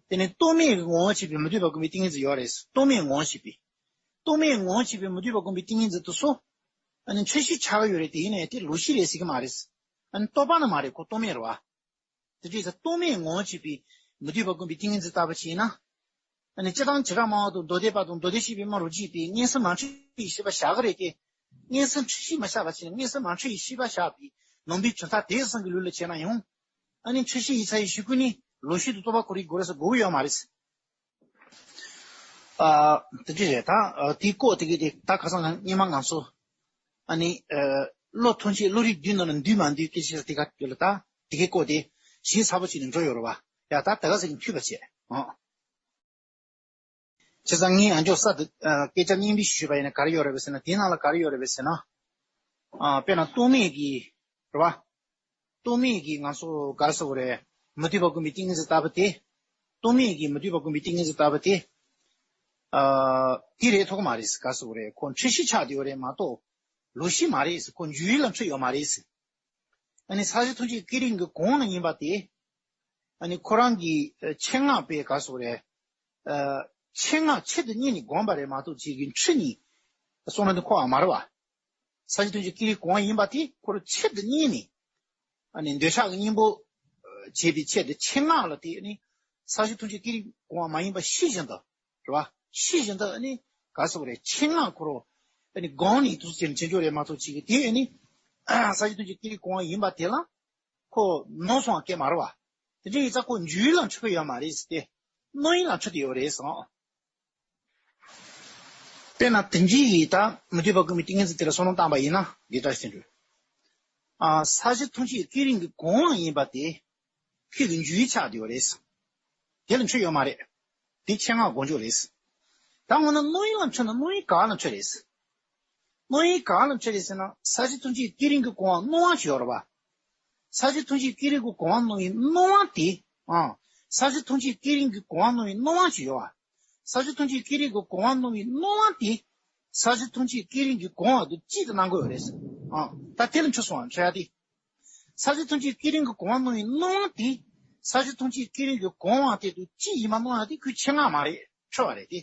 དེ་ནས་རྟོག་མེད་ཀྱི་ངོ་བོ་བྱས་པའི་མི་སྡུག་པ་བཀོད་པའི་ཏིང་ངེ་འཛིན་ཡོད་རེད། རྟོག་མེད་ངོ་བོ་བྱས་པའི། རྟོག་མེད་ངོ་བོ་བྱས་པའི་མི་སྡུག་པ་བཀོད་པའི་ཏིང་ངེ་འཛིན་དེ་ཚོ། ཨ་ནི་འཁྲུལ་གཞི་ཆགས་ཀྱི་ཡོད་རེད། དེ་ཡིན་ནའི་དེ་ལོག་ཤེས་རེད་ཟེར་གྱི་མ་རེད། ཨ་ནི་རྟོག་པ་ནི་མ་རེད། ཁོ་རྟོག་མེད་རེད་བ། དེ་འདྲ་ཡིན་ཙང་རྟོག་མེད་ངོ་བོ་བྱས་པའི་མི་སྡུག་པ་བཀོད་པའི་ཏིང་ངེ་འཛིན་ལྟ་བུ་བྱས་ན། ཨ་ནི་སྤྱིར་བཏང་བྱེ་བྲག་སྨྲ་བ་དང་མདོ་སྡེ་པ་དང་མདོ་སྡེ་ཤེས་པའི་ཨ་མ་རོ་གཅིག་པས་མངོན་སུམ་མ་འཁྲུལ་བའི་ཤེས་པ་བཞག་གི་རེད་དེ། མངོན་སུམ་འཁྲུལ་གཞི་མ་བཞག་པ་བྱས་ན་མངོན་སུམ་མ་འཁྲུལ་བའི་ཤེས་པ་བཞག་པའི་ནང་པའི་གྲུབ་མཐའ་དེ་གསུམ་གྱི་ལུགས་ལ་བྱས་ན་ཡང་། ཨ་ནི་འཁྲུལ་གཞི་ཡིན་ས་ཡི་གཞི་ཀུན་ནི་ལོག་ཤེས་དང་རྟོག་པ་ཁོ་རའི་སྒོ་རེད་ཟེར་དགོས་ཀྱི་ཡོད་མ་རེད། ཨ་དེ་འདྲ་རེད་ད། ཨ་དེའི་སྐོར་དེ་གི་དེ་ད་ཁ་སང་སྔོན་མ་ང་ཚོ་ཨ་ནི་ཨ་བློ་ཐམས་ཅད་བློ་རིག་བསྡུས་ནང་ལ་འདུས་མ་འདུས་སྐད་ཆ་དེ་ག་ཡོད་ལ། ད་དེ་གི་སྐོར་དེ་ཞིབ་ཚགས་པོ་བྱས་ནས་འགྲོ་ཡོད་རེད་བ། ཡ་ད་ད་ག་ཟེར་གྱི་འཐུས་པ་བྱས་ཨང་། བྱས་ཙང་ངས་ཨ་མཆོག་ས་དེ་ཨ་སྐད་ཆ་སྙན་པོ་ཞུས་པ་ཡིན་ན་ག་རེ་ཡོད་རེད་པས་ཟེར་ན། དེའི་ནང་ལ་ག་རེ་ཡོད་རེད་པས་ཟེར་ན། ཨ་དཔེར་ན་རྟོག་མེད་ཀྱི་རེད་བ། རྟོག་མེད་ཀྱི་ང་ཚོ་ག་རེ་ཟེར་དགོས་རེད། མི་སྡུག་པ་བཀོད་པའི་ཏིང་ངེ་འཛིན་ལྟ་བུ་དེ། རྟོག་མེད་ཀྱི་མི་སྡུག་པ་བཀོད་པའི་ཏིང་ངེ་འཛིན་ལྟ་བུ་དེ། ཨ་དེ་རེད་ཐུབ་ཀྱི་མ་རེད། ག་རེ་ཟེར་དགོས་རེད། ཁོ་འཁྲུལ་གཞི་ཆགས་བསྡད་ཡོད་རེད་མ་གཏོགས། ལོག་ཤེས་མ་རེད། ཁོ་འཇུག་ཡུལ་ལ་འཁྲུལ་ཡོད་མ་རེད། ཨ་ནི་ས་གཞི་ཐམས་ཅད་སྐྱེ་རིམ་གྱི་གོང་ལ་ཡིན་པ་དེ། ཨ་ནི་ཁོ་རང་གི་ཨ་ཆེད་མངགས་པའི་ག་རེ་ཟེར་དགོས་རེད། ཨ་ཆེད་མངགས་ཆེད་དུ་གཉེར་ནས་བསྒོམས་པ་རེད་མ་གཏོགས་ཅིག་གི་འཁྲུལ་ནས་གསུངས་ན་འདི་ཁོ་བ་མ་རེད་བ། ས་གཞི་ཐམས་ཅད་སྐྱེ་རིམ་གོང་ཡིན་པ་དེ་ཁོ་རང་ཆེད་དུ་གཉེར་ནས། ཨ་ནི་འདོད་ཆགས་ཀྱི་གཉེན་པོ་བྱེད་པའི་ཆེད་དུ་ཆེད་མངགས་ལ་དེ་ནི་ས་གཞི་ཐམས་ཅད་སྐྱེ་རིམ་གོང་མ་ཡིན་པ་ཤེས་བཞིན་དུ་རེད་བ། ཤེས་བཞིན་དུ་ཨ་ནི་ག་རེ་ཟེར་དགོས་རེད། ཆེད་མངགས་ཁོ་རང་ཨ་ནི་སྒོམ་ནས་དུས་ཚོད་ཅིག་བྱེད་འཇོག་རེད་མ་གཏོགས་ཅིག་གི་དེ་ཨ་ནི་ས་གཞི་ཐམས་ཅད་སྐྱེ་རིམ་གོང་ཡིན་པ་དེ་ལ་ཁོ་ནོར་སོང་བ་སྐད་མ་རེད་བ། དེ་འདྲ་ཡིན་ཙང་ཁོ་འཇུག་ཡུལ་ལ་འཁྲུལ་གྱི་ཡོད་མ་རེད་ཟེར་ཏེ། རྣམ་གཡེང་ལ་འཁྲུལ་བསྡད་ཡོད་རེད་ཟེར། དཔེར་ན་དེ་འདྲའི་ཡི་ད་མི་སྡུག་པ་བཀོད་པའི་ཏིང་ངེ་འཛིན་དེ་ལ་བསམ་བློ་བཏང་པ་ཡིན་ན་འདི་ལྟར་ཟེར་འདུག་ཨ་ས་གཞི་ཐམས་ཅད་སྐྱེ་རིམ་གྱི་གོང་ཡིན་པ་དེ་ཁྱོད་ཀྱི་འཇུག་ཡུལ་ཆགས་བསྡད་ཡོད་རེད། དེ་ལ་འཁྲུལ་ཡོད་མ་རེད། དེ་ཆེད་མངགས་སྒོམ་འཇུག་རེད། ད་འོ་ན་རྣམ་གཡེང་ལ་འཁྲུལ་ན་རྣམ་གཡེང་ག་ལ་འཁྲུལ་རེད། རྣམ་གཡེང་ག་ལ་འཁྲུལ་རེད་ཟེར་ན། ས་གཞི་ཐམས་ཅད་སྐྱེ་རིམ་གྱི་གོང་བ་སྣང་བ་ཅིག་ཡོད་རེད་བ། ས་གཞི་ཐམས་ཅད་སྐྱེ་རིམ་གྱི་གོང་བ་སྣང་བའི་སྣང་བ་དེ། ཨང་། ས་གཞི་ཐམས་ཅད་སྐྱེ་རིམ་གྱི་གོང་བ་སྣང་བའི་སྣང་བ་ཅིག་ཡོད་བ། ས་གཞི་ཐམས་ཅད་སྐྱེ་རིམ་གྱི་གོང་བ་སྣང་བའི་སྣང་བ་དེ། ས་གཞི་ཐམས་ཅད་སྐྱེ་རིམ་གྱི་གོང་བ་དང་གཅིག་ཏུ་སྣང་གི་ཡོད་རེད་ཟེར། ཨང་། ད་དེ་ལ་འཁྲུལ་སོང་བ་འཁྲུལ་ཡ་དེ། ས་གཞི་ཐམས་ཅད་སྐྱེ་རིམ་གྱི་གོང་བ་སྣང་བའི་སྣང་བ་དེ། ས་གཞི་ཐམས་ཅད་སྐྱེ་རིམ་གྱི་གོང་བ་དེ་དང་གཅིག་ཡིན་པ་སྣང་ཡ་དེ་ཁོའི་ཆེད་མངགས་མ་རེད། འཁྲུལ་བ་རེད་དེ།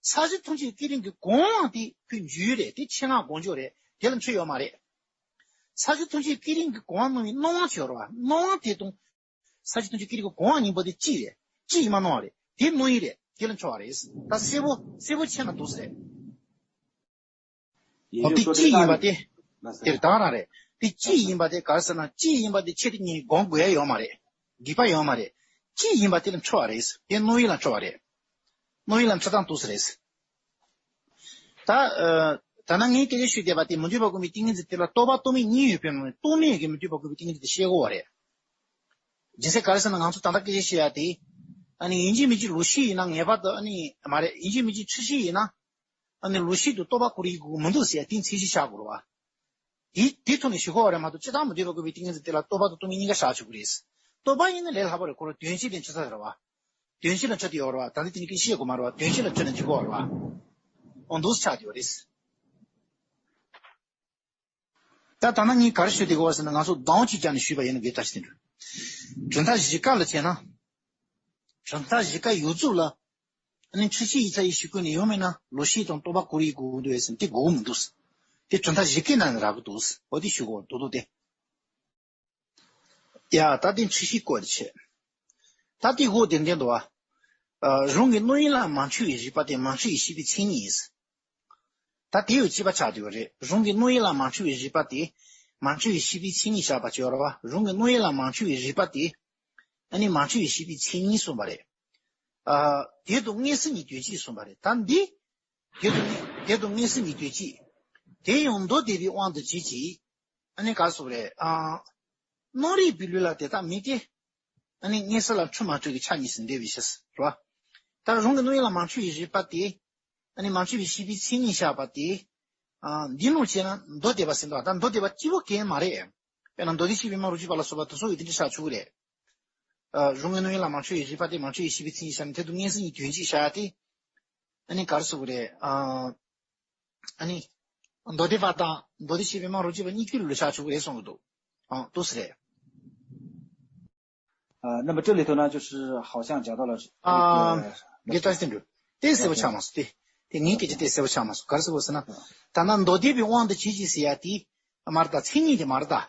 ས་གཞི་ཐམས་ཅད་སྐྱེ་རིམ་གྱི་གོང་བ་དེ་ཁོའི་འཇུག་ཡུལ་རེད། དེ་ཆེད་མངགས་སྒོམ་འཇུག་རེད། དེ་ལ་འཁྲུལ་ཡོད་མ་རེད། ས་གཞི་ཐམས་ཅད་སྐྱེ་རིམ་གྱི་གོང་བ་སྣང་བའི་སྣང་བ་ཅིག་ཡོད་རེད་བ། སྣང་བ་དེ་དང་། ས་གཞི་ཐམས་ཅད་སྐྱེ་རིམ་གྱི་གོང་བ་གཉིས་པོ་དེ་གཅིག་རེད། གཅིག་ཡིན་པ་སྣང་བ་རེད། དེ་རྣམ་གཡེང་རེད། དེ་ལ་འཁྲུལ་བ་རེད། ད་གསལ་པོ་གསལ་པོ་ཕྱེ་ན་འདུག་ཟེར། ཡིན་ཨོ་དེ་གཅིག་ཡིན་པ་དེ། དེ་རེད་ད་རང་རེད། དེ་གཅིག་ཡིན་པ་དེ་ག་རེ་ཟེར་ན་གཅིག་ཡིན་པ་དེ་ཆེད་དུ་གཉེར་སྒོམ་དགོས་ཡ་ཡོད་མ་རེད། སྒྲིག་པ་ཡོད་མ་རེད། གཅིག་ཡིན་པ་དེ་ལ་འཁྲུལ་བ་རེད། དེ་རྣོ་ཡུལ་ལ་འཁྲུལ་བ་རེད། རྣོ་ཡུལ་ལ་འཁྲུལ་སྟངས་འདུག་ས་རེད། ད། ཨ། ད་ནང་ངས་སྐད་ཆ་ཤོད་བསྡད་པ་དེ་མི་འདོད་པ་ཀུན་པའི་ཏིང་ངེ་འཛིན་དེ་ལ་རྟོག་པ་རྟོག་མེད་གཉིས་ཡོད་པའི་ནང་ནས་རྟོག་མེད་ཀྱི་མི་འདོད་པ་ཀུན་པའི་ཏིང་ངེ་འཛིན་དེ་བཤད་དགོས་པ་རེད། རྒྱུ་མཚན་ག་རེ་ཟེར་ན་ང་ཚོ་ད་ལྟ་སྐད་ཆ་བཤད་ཡ་དེ། ཨ་ནི་ཡིན་གཅིག་མིན་གཅིག་ལོག་ཤེས་ཡིན་ན་ངེས་པར་དུ་ཨ་ནི་མ་རེད། ཡིན་གཅིག་མིན་གཅིག་འཁྲུལ་ཤེས་ཡིན་ན། ཨ་ནི་ལོག་ཤེས་དུ་རྟོག་པ་སྐོར་ཡིན་དགོས་མི་འདུག་ཟེར་ཡ་དེ་མཚན་གཞི་བཞག་དགོས་རེད་བ། དེ་དེ་ཐོག་ནས་ཞུ་དགོས་པ་རེད་མ་གཏོགས་སྤྱིར་བཏང་མི་འདོད་པ་ཀུན་པའི་ཏིང་ངེ་འཛིན་དེ་ལ་རྟོག་པ་དང་རྟོག་མེད་གཉིས་ཀ་བཞག་ཆོག་གི་རེད། རྟོག་པ་ཡིན་ན་ལས་སླ་པོ་རེད། ཁོ་རང་དོན་སྤྱི་དང་འཁྲུལ་ས་རེད་བ། དོན་སྤྱི་ལ་འཁྲུལ་དེ་ཡོད་རེད་བ། ད་ནི་དེ་ནི་སྐད་ཆ་བཤད་དགོས་མ་རེད་བ། དོན་སྤྱི་ལ་འཁྲུལ་ན་འགྲིག་གི་ཡོད་རེད་བ། འོ་འདུག་ཆགས་དེ་ཡོད་རེད། ད་ད་ནང་ངས་ག་རེ་ཞུ་བསྡད་ཀྱི་ཡོད་ཟེར་ན་ང་ཚོ་ཟླ་བ་གཅིག་ཀྱང་ནས་ཞུས་པ་ཡིན་ན་དགོས་ད་ཞིག་དེ་འདྲ། གྲུབ་མཐའ་བཞི་ཀ་ལ་བྱས་ན། གྲུབ་མཐའ་བཞི་ཀ་ཡོད་ཚུལ་ལ། ཨ་ནི་འཁྲུལ་ཤེས་ཡིད་མཚར་ཡིད་ཤེས་ཀུན་ནས་ཡོང་མེད་ན་ལོག་ཤེས་དང་རྟོག་པ་སྐོར་ཡིག་དགོས་འདུག་ཟེར་དེ་དགོས་མི་འདུག་དེ་གྲུབ་མཐའ་བཞི་ཀའི་ནང་ནས་རག་གི་འདུག་འོ་དེ་ཞུ་དགོས་འདུག་འདུག་སྟེ། ཡ་ད་དེ་འཁྲུལ་ཤེས་སྐོར་དེ་བྱས། ད་དེ་འོ་དེ་འདྲ་འདུག་བ། ཨ། རང་གི་རྣོ་ཡུལ་ལ་མ་འཁྲུལ་བའི་རིག་པ་དེ་མ་འཁྲུལ་བའི་ཤེས་པའི་མཚན་ཉིད་ཡིན། ད་དེ་ཡང་དཔྱད་པ་ཆགས་བསྡད་པ་རེད། རང་གི་རྣོ་ཡུལ་ལ་མ་འཁྲུལ་བའི་རིག་པ་དེ། མ་འཁྲུལ་བའི་ཤེས་པའི་མཚན་ཉིད་བཞག་པ་ཅིག་ཡོད་རེད་བ། རང་གི་རྣོ་ཡུལ་ལ་མ་འཁྲུལ་བའི་རིག་པ་དེ། ཨ་ནི་མ་འཁྲུལ་བའི་ཤེས་པའི་མཚན་ཉིད་གསུངས་པ་རེད། ཨ། དེ་དང་མངོན་སུམ་གཉིས་དོན་གཅིག་གསུངས་པ་རེད། ད་འདི། དེ་དང་དེ་དང་མངོན་སུམ་གཉིས་དོན་གཅིག་དེ་ཡང་མདོ་སྡེ་པའི་དབང་དུ་བྱས་ཀྱི། ཨ་ནི་ག་རེ་ཟེར་དགོས་རེད། ཨ། རྣོ་རིག་པའི་ལུས་ལ་དེ་དག་མེད་དེ། ཨ་ནི་མངོན་སུམ་ལ་འཁྲུལ་མ་འཁྲུལ་གྱི་ཆ་གཉིས་སུ་འདྲེས་པའི་ཕྱིར་རོ། ད་རང་གི་རྣོ་ཡུལ་ལ་མ་འཁྲུལ་བའི་རིག་པ་དེ། ཨ་ནི་མ་འཁྲུལ་བའི་ཤེས་པའི་མཚན་ཉིད་བཞག་པ་དེ། ཨ། འདི་ནང་བྱས་ན་མདོ་སྡེ་པ་ཟེར་འདུག་ད་མདོ་སྡེ་པ་སྐྱེ་བོ་གང་མ་རེད། དཔེར་ན་མདོ་སྡེ་བཤད་པའི་མ་རོ་གཅིག་པ་ལ་སོགས་པ་དེ་ཚོ་ཡི་དེ་འདྲ་བཞག་ཆོག་གི་རེད། ཨ། རང་གི་རྣོ་ཡུལ་ལ་མ་འཁྲུལ་བའི་རིག་པ་དེ་མ་འཁྲུལ་བའི་ཤེས་པའི་མཚན་ཉིད་བཞག་ནས་དེ་དང་མངོན་སུམ་གཉིས་དོན་གཅིག་བཞག་ཡ་དེ། ཨ་ནི་ག་རེ་ཟེར་དགོས་རེད། ཨ། ཨ་ནི། མདོ་སྡེ་པ་དང་མདོ་སྡེ་བཤད་པའི་མ་རོ་གཅིག་པ་གཉིས་ཀྱི་ལུགས་ལ་བཞག་ཆོག་གི་རེད་གསུང་གི་འདུག་ཨང་། འདུག་སེ་རེད། 呃，那么这里头呢，就是好像讲到了一个， ཨ། དགེ་བཀྲ་ཤིས་དོན་གྲུབ། དེ་གསལ་པོ་ཆགས་མ་སོང་སྟེ། དེ་ངའི་སྐད་ཆ་དེ་གསལ་པོ་ཆགས་མ་སོང་། ག་རེ་ཟེར་དགོས་ཟེར་ན། ད་ནང་མདོ་སྡེ་པའི་དབང་དུ་བྱས་ཀྱི་ཟེར་ཡ་དེ། མ་རེད་ད། མཚན་ཉིད་དེ་མ་རེད་ད།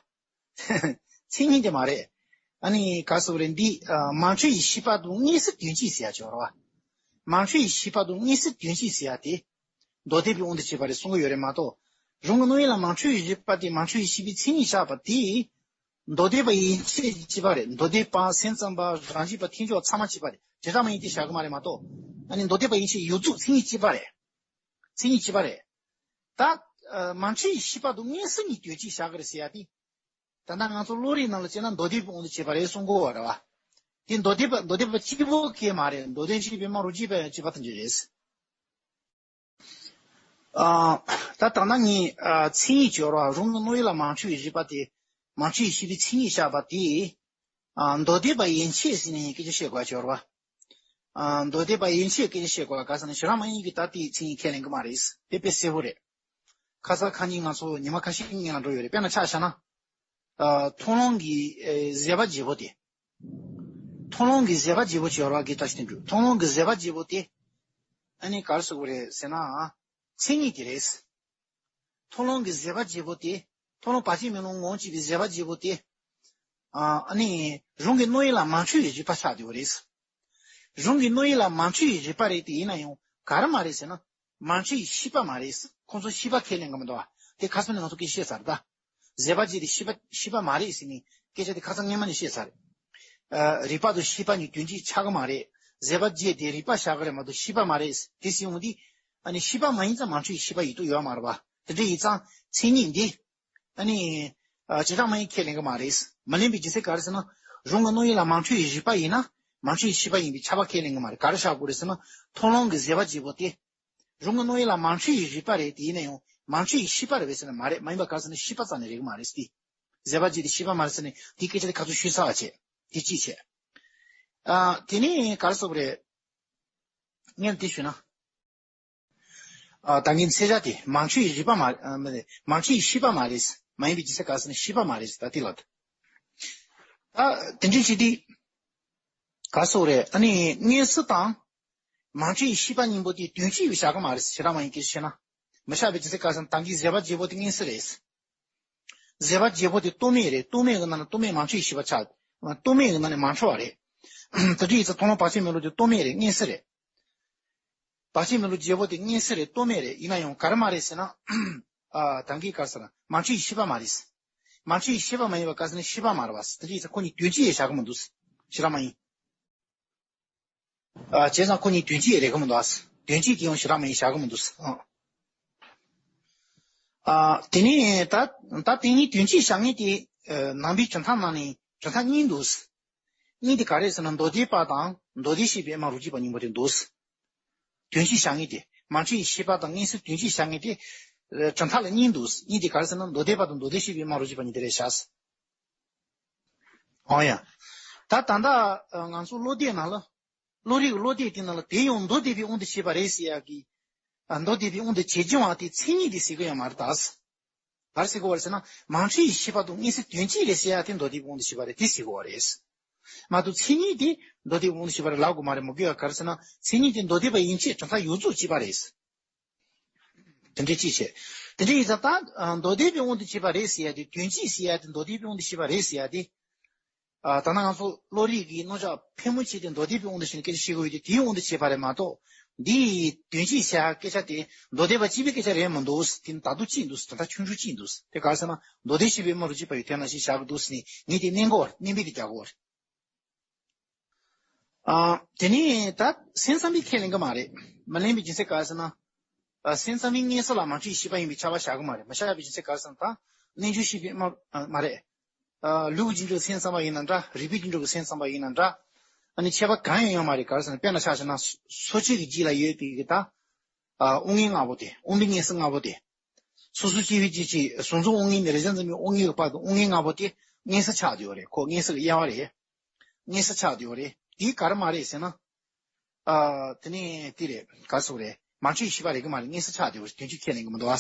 མཚན་ཉིད་དེ་མ་རེད། ཨ་ནི་ག་རེ་ཟེར་དགོས་རེད། འདི། ཨ། མ་འཁྲུལ་བའི་ཤེས་པ་དང་མངོན་སུམ་དོན་གཅིག་ཟེར་ཡ་ཅིག་ཡོད་རེད་བ། མ་འཁྲུལ་བའི་ཤེས་པ་དང་མངོན་སུམ་དོན་གཅིག་ཟེར་ཡ་དེ། མདོ་སྡེ་པའི་དབང་དུ་བྱས་པ་རེད་གསུང་གི་ཡོད་རེད་མ་གཏོགས། རང་གི་རྣོ་ཡུལ་ལ་མ་འཁྲུལ་བའི་རིག་པ་དེ་མ་འཁྲུལ་བའི་ཤེས་པའི་མཚན་ཉིད་བཞག་པ་དེ། མདོ་སྡེ་པ་ཡན་ཆད་གཅིག་པ་རེད། མདོ་སྡེ་པ་སེམས་ཙམ་པ་རང་རྒྱུད་པ་ཐལ་འགྱུར་བ་ཚང་མ་གཅིག་པ་རེད། བྱེ་བྲག་མ་ཡིན་ཏེ་བཞག་གི་མ་རེད་མ་གཏོགས། ཨ་ནི་མདོ་སྡེ་པ་ཡན་ཆད་ཡོད་ཚུལ་མཚན་ཉིད་གཅིག་པ་རེད། མཚན་ཉིད་གཅིག་པ་རེད། ད། ཨ། མ་འཁྲུལ་བའི་ཤེས་པ་དང་མངོན་སུམ་གཉིས་དོན་གཅིག་བཞག་གི་རེད་ཟེར་ཡ་དེ། ད་ལྟ་ང་ཚོ་བློ་རིག་ནང་ལ་བྱས་ན་མདོ་སྡེ་པའི་དབང་དུ་བྱས་པ་རེད་གསུང་གི་ཡོད་རེད་བ། དེ་མདོ་སྡེ་པ་མདོ་སྡེ་པ་གཅིག་པོ་གང་མ་རེད། མདོ་སྡེ་བཤད་པའི་མ་རོ་གཅིག་པ་ཡང་གཅིག་པ་དེ་འདྲ་རེད། ཨ། ད་ད་ནང་ངས། ཨ། མཚན་ཉིད་ཅིག་ཡོད་རེད་བ། རང་གི་རྣོ་ཡུལ་ལ་མ་འཁྲུལ་བའི་རིག་པ་དེ། མ་འཁྲུལ་བའི་ཤེས་པའི་མཚན་ཉིད་བཞག་པ་དེ། ཨ། མདོ་སྡེ་པ་ཡན་ཆད་ཟེར་ནས་སྐད་ཆ་བཤད་དགོས་ཡ་ཅིག་ཡོད་རེད་བ། ཨ། མདོ་སྡེ་པ་ཡན་ཆད་སྐད་ཆ་བཤད་དགོས་ཡ་ག་རེ་ཟེར་ན་བྱེ་བྲག་སྨྲ་བརྙེས་ཀྱིས་ད་དེའི་མཚན་ཉིད་ཁས་ལེན་གྱི་མ་རེད། དེ་དཔེ་གསལ་པོ་རེད། ཁ་སང་ཁ་ཉིན་ང་ཚོ་ཉི་མ་ཁ་ཤས་སྔོན་ལ་འགྲོ་ཡོད་རེད། དཔེར་ན་ཆ་བཞག་ན། ཨ། མཐོང་ལམ་གྱི། ཨེ། གཟས་པ་བརྗེ་པོ་དེ། མཐོང་ལམ་གྱི་གཟས་པ་བརྗེ་པོ་ཅིག་ཡོད་རེད་བ། དགེ་བཀྲ་ཤིས་དོན་གྲུབ། མཐོང་ལམ་གྱི་གཟས་པ་བརྗེ་པོ་དེ། ཨ་ནི་ག་རེ་ཟེར་དགོས་རེད་ཟེར་ན། མཚན་ཉིད་དེ་རེད། མཐོང་ལམ་གྱི་གཟས་པ་བརྗེ་པོ་དེ། མཐོང་ལམ་བར་ཆད་མེད་ལམ་ངོ་བོ་གཅིག་པའི་གཟས་པ་བརྗེ་པོ་དེ། ཨ། ཨ་ནི་རང་གི་རྣོ་ཡུལ་ལ་མ་འཁྲུལ་བའི་རིག་པ་ཆགས་བསྡད་པ་རེད། རང་གི་རྣོ་ཡུལ་ལ་མ་འཁྲུལ་བའི་རིག་པ་རེད་དེ། ཡིན་ན་ཡང་ག་རེ་མ་རེད་ཟེར་ན། མ་འཁྲུལ་བའི་ཤེས་པ་མ་རེད། ཁོང་ཚོ་ཤེས་པ་ཁས་ལེན་གྱི་མི་འདུག་བ། དེ་ཁ་སང་ནས་ང་ཚོ་སྐད་ཆ་བཤད་ཚར་ད། གཟས་པ་བརྗེ་དེ་ཤེས་པ་ཤེས་པ་མ་རེད་ཟེར་ནས་སྐད་ཆ་དེ་ཁ་སང་སྔོན་མ་ནས་བཤད་ཚར་རེད། ཨ། རིག་པ་དང་ཤེས་པ་གཉིས་དོན་གཅིག་ཆགས་ཀྱི་མ་རེད། གཟས་པ་བརྗེ་དེ་རིག་པ་བཞག་གི་རེད་མ་གཏོགས་ཤེས་པ་མ་རེད། དེ་ཟེར་ཡོང་དུས། ཨ་ནི་ཤེས་པ་མ་ཡིན་ཙང་མ་འཁྲུལ་བའི་ཤེས་པ་ཡོད་དུ་ཡོད་མ་རེད་བ། དེ་འདྲ་ཡིན་ཙང་མཚན་ཉིད་འདི། ཨ་ནི། ཨ། བྱེ་བྲག་སྨྲ་བརྙེས་ཁས་ལེན་གྱི་མ་རེད། མི་ལེན་པའི་རྒྱུ་མཚན་ག་རེ་ཟེར་ན། རང་གི་རྣོ་ཡུལ་ལ་མ་འཁྲུལ་བའི་རིག་པ་ཡིན་ན། མ་འཁྲུལ་བའི་ཤེས་པ་ཡིན་པའི་ཁྱབ་པ་ཁས་ལེན་གྱི་མ་རེད། ག་རེ་བཞག་དགོས་རེད་ཟེར་ན། མཐོང་ལམ་གྱི་གཟས་པ་བརྗེ་པོ་དེ། རང་གི་རྣོ་ཡུལ་ལ་མ་འཁྲུལ་བའི་རིག་པ་རེད་དེ། ཡིན་ན་ཡང་མ་འཁྲུལ་བའི་ཤེས་པ་རེད་པས་ཟེར་ན་མ་རེད། མ་ཡིན་པ་ག་རེ་ཟེར་ན་ཤེས་པ་རྩ་ནས་རེད་གི་མ་རེད་དེ། གཟས་པ་བརྗེ་དེ་ཤེས་པ་མ་རེད་ཟེར་ནས་དེའི་སྐད་ཆ་དེ་ཁ་ཚོ་ཞུས་ཚར་བ་བྱས། དེ་གཅིག་བྱས། ཨ། དེ་ནས་ག་རེ་ཟེར་དགོས་རེད། ངས་དེ་ཞུས་ན། ཨ། ད་གིན་ཚེ་ཆ་དེ་མ་འཁྲུལ་བའི་རིག་པ་མ། ཨ། མ་རེད། མ་འཁྲུལ་བའི་ཤེས་པ་མ་རེད། མ་ཡིན་པའི་རྒྱུ་མཚན་ག་རེ་ཟེར་ན་ཤེས་པ་མ་རེད། ད་དེ་ལ། ད་དེ་འདྲའི་ཅིག་དེ། ག་རེ་ཟེར་དགོས་རེད། ཨ་ནི་མངོན་སུམ་དང་། མ་འཁྲུལ་བའི་ཤེས་པ་གཉིས་པོ་དེ་དོན་གཅིག་ཡོད་བཞག་གི་མ་རེད། བྱེ་བྲག་སྨྲ་བརྙེས་ཀྱིས་བཤད་ན། མི་བཞག་པའི་རྒྱུ་མཚན་ག་རེ་ཟེར་ན་ད་གིན་གཟས་པ་བརྗེ་པོ་དེ་མངོན་སུམ་རེད། གཟས་པ་བརྗེ་པོ་དེ་རྟོག་མེད་རེད། རྟོག་མེད་ཀྱི་ནང་ནས་རྟོག་མེད་མ་འཁྲུལ་བའི་ཤེས་པ་ཆགས། རྟོག་མེད་ཀྱི་ནང་ནས་མ་འཁྲུལ་བ་རེད། དེ་འདྲ་ཡིན་ཙང་མཐོང་ལམ་བར་ཆད་མེད་ལམ་དེ་རྟོག་མེད་རེད། མངོན་སུམ་རེད། བར་ཆད་མེད་ལམ་བརྗེ་པོ་དེ་མངོན་སུམ་རེད། རྟོག་མེད་རེད། ཡིན་ན་ཡང་ག་རེ་མ་རེད་ཟེར་ན། ཨ། ད་གིན་ག་རེ་ཟེར་ན་མ་འཁྲུལ་བའི་ཤེས་པ་མ་རེད། མ་འཁྲུལ་བའི་ཤེས་པ་མ་ཡིན་པ་ག་རེ་ཟེར་ན་ཤེས་པ་མ་རེད་བ། དེ་འདྲ་ཡིན་ཙང་ཁོ་གཉིས་དོན་གཅིག་ཡོད་བཞག་གི་མི་འདུག་བྱེ་བྲག་སྨྲ་བརྙེས། ཨ། བྱས་ཙང་ཁོ་གཉིས་དོན་གཅིག་རེད་གི་མི་འདུག་ཨ། དོན་གཅིག་དེ་ཡང་ཞེ་དྲག་མ་ཡིན་བཞག་གི་མི་འདུག་ཨ། ཨ། དེ་ནས་ད་ད་དེ་གཉིས་དོན་གཅིག་བཞག་མཁན་དེ། ཨ། ནང་པའི་གྲུབ་མཐའ་ནང་ནས་གྲུབ་མཐའ་གཉིས་འདུག་གཉིས་དེ་ག་རེ་ཟེར་ན། མདོ་སྡེ་པ་དང་མདོ་སྡེ་བཤད་པའི་དབུ་མ་རོ་གཅིག་པ་གཉིས་པོ་དེ་འདུག་དོན་གཅིག་བཞག་མཁན་དེ། མ་འཁྲུལ་བའི་ཤེས་པ་དང་མངོན་སུམ་དོན་གཅིག་བཞག་མཁན་དེ། ཨ། གྲུབ་མཐའ་ལ་གཉིས་འདུག་གཉིས་དེ་ག་རེ་ཟེར་ན། མདོ་སྡེ་པ་དང་མདོ་སྡེ་བཤད་པའི་དབུ་མ་རོ་གཅིག་པ་གཉིས་དེ་རེད་བཞག་འོ་ཡ། ད་ད་ལྟ་ང་ཚོ་བློ་གཏད་ནང་ལ། བློ་རིག་བློ་གཏད་དེ་ནང་ལ་དེ་ཡང་མདོ་སྡེ་པའི་དབང་དུ་བྱས་པ་རེད་ཟེར་ཡག་གི། ཨ། མདོ་སྡེ་པའི་དབང་དུ་བྱེད་ཀྱི་བ་དེ་མཚན་ཉིད་དེ་ཟེར་གི་ཡོད་མ་རེད་ད། ག་རེ་ཟེར་གི་བ་རེད་ཟེར་ན། མ་འཁྲུལ་བའི་ཤེས་པ་དང་མངོན་སུམ་དོན་གཅིག་རེད་ཟེར་ཡག་དེ་མདོ་སྡེ་པའི་དབང་དུ་བྱས་པ་རེད་དེ་ཟེར་གི་བ་རེད། མ་གཏོགས་མཚན་ཉིད་དེ་མདོ་སྡེ་པའི་དབང་དུ་བྱས་པ་རེད་ལབ་དགོས་མ་རེད། མི་དགོས་ཡ། ག་རེ་ཟེར་ན། མཚན་ཉིད་དེ་མདོ་སྡེ་པ་ཡན་ཆད་གྲུབ་མཐའ་ཡོངས་རྫོགས་གཅིག་པ་རེད། དེ་འདྲའི་གཅིག་བྱས། དེ་འདྲ་ཡིན་ཙང་ད། ཨ། མདོ་སྡེ་པའི་དབང་དུ་བྱས་པ་རེད་ཟེར་ཡ་དེ། དོན་གཅིག་ཟེར་ཡ་དེ། མདོ་སྡེ་པའི་དབང་དུ་བྱས་པ་རེད་ཟེར་ཡ་དེ། ཨ། ད་ནང་ང་ཚོ་བློ་རིག་གི་རྣམ་གཞག་ཕལ་མོ་ཆེ་དེ་མདོ་སྡེ་པའི་དབང་དུ་བྱས་ནས་སྐད་ཆ་བཤད་དགོས་ཡོད་དེ། དེའི་དབང་དུ་བྱས་པ་རེད་མ་གཏོགས། འདི་དོན་གཅིག་བྱ་སྐད་ཆ་དེ་མདོ་སྡེ་པ་གཅིག་པའི་སྐད་ཆ་རེད་མི་འདུག་དེ་ནི་ད་དུང་གཅིག་འདུག་དོན་དག་ཆུང་ཆུང་གཅིག་འདུག་དེ་ག་རེ་ཟེར་ན། མདོ་སྡེ་བཤད་པའི་དབུ་མ་རོ་གཅིག་པ་ཡི་དེ་ནང་བཞིན་བཞག་གི་འདུག་ཟེར་ནས་ངས་དེ་མནན་གོ་བ་རེད། མནན་པའི་དེ་རྒྱག་གོ་བ་རེད། ཨ། དེ་ནས་ད་སེམས་ཙམ་པས་ཁས་ལེན་གི་མ་རེད། མི་ལེན་པའི་རྒྱུ་མཚན་ག་རེ་ཟེར་ན། ཨ། སེམས་ཙམ་པས་མངོན་སུམ་ལ་མ་འཁྲུལ་བའི་ཤེས་པ་ཡིན་པའི་ཁྱབ་པ་བཞག་གི་མ་རེད། མ་བཞག་པའི་རྒྱུ་མཚན་ག་རེ་ཟེར་ན། ད་རྣལ་འབྱོར་བཤད་པའི་དབུ་མ། ཨ། མ་རེད། ཨ། ལུགས་ཀྱི་རྗེས་འཇུག་སེམས་ཙམ་པ་ཡིན་ན་འདྲ། རིགས་པའི་རྗེས་འཇུག་གི་སེམས་ཙམ་པ་ཡིན་ན་འདྲ། ཨ་ནི་ཁྱད་པར་གང་ཡང་ཡོད་མ་རེད། ག་རེ་ཟེར་ན། དཔེར་ན་ཆ་བཞག་ན། སོ་སོ་སྐྱེ་བོའི་རྒྱུད་ལ་ཡོད་པའི་གི་ད། ཨ། དབང་མངོན་ལྔ་པོ་དེ། དབང་པོའི་མངོན་སུམ་ལྔ་པོ་དེ། སོ་སོ་སྐྱེ་བོའི་རྒྱུད་ཀྱི་གཟུང་འཛིན་དབང་མངོན་ནས་རེག་བྱ་འཛིན་པའི་དབང་མངོན་གྱི་བར་དུ་དབང་མངོན་ལྔ་པོ་དེ་མངོན་སུམ་ཆགས་བསྡད་ཡོད་རེད། ཁོ་མངོན་སུམ་གྱི་དབྱེ་བ་རེད། མངོན་སུམ་ཆགས་བསྡད་ཡོད་རེད། དེ་ག་རེ་མ་རེད་ཟེར་ན། ཨ། དེ་ནས་དེ་རེད། ག་རེ་ཟེར་དགོས་རེད། མ་འཁྲུལ་བའི་ཤེས་པ་རེད་གི་མ་རེད། མངོན་སུམ་ཆགས་བསྡད་ཡོད་རེད། དོན་གཅིག་ཁས་ལེན་གི་མི་འདུག་ཨ།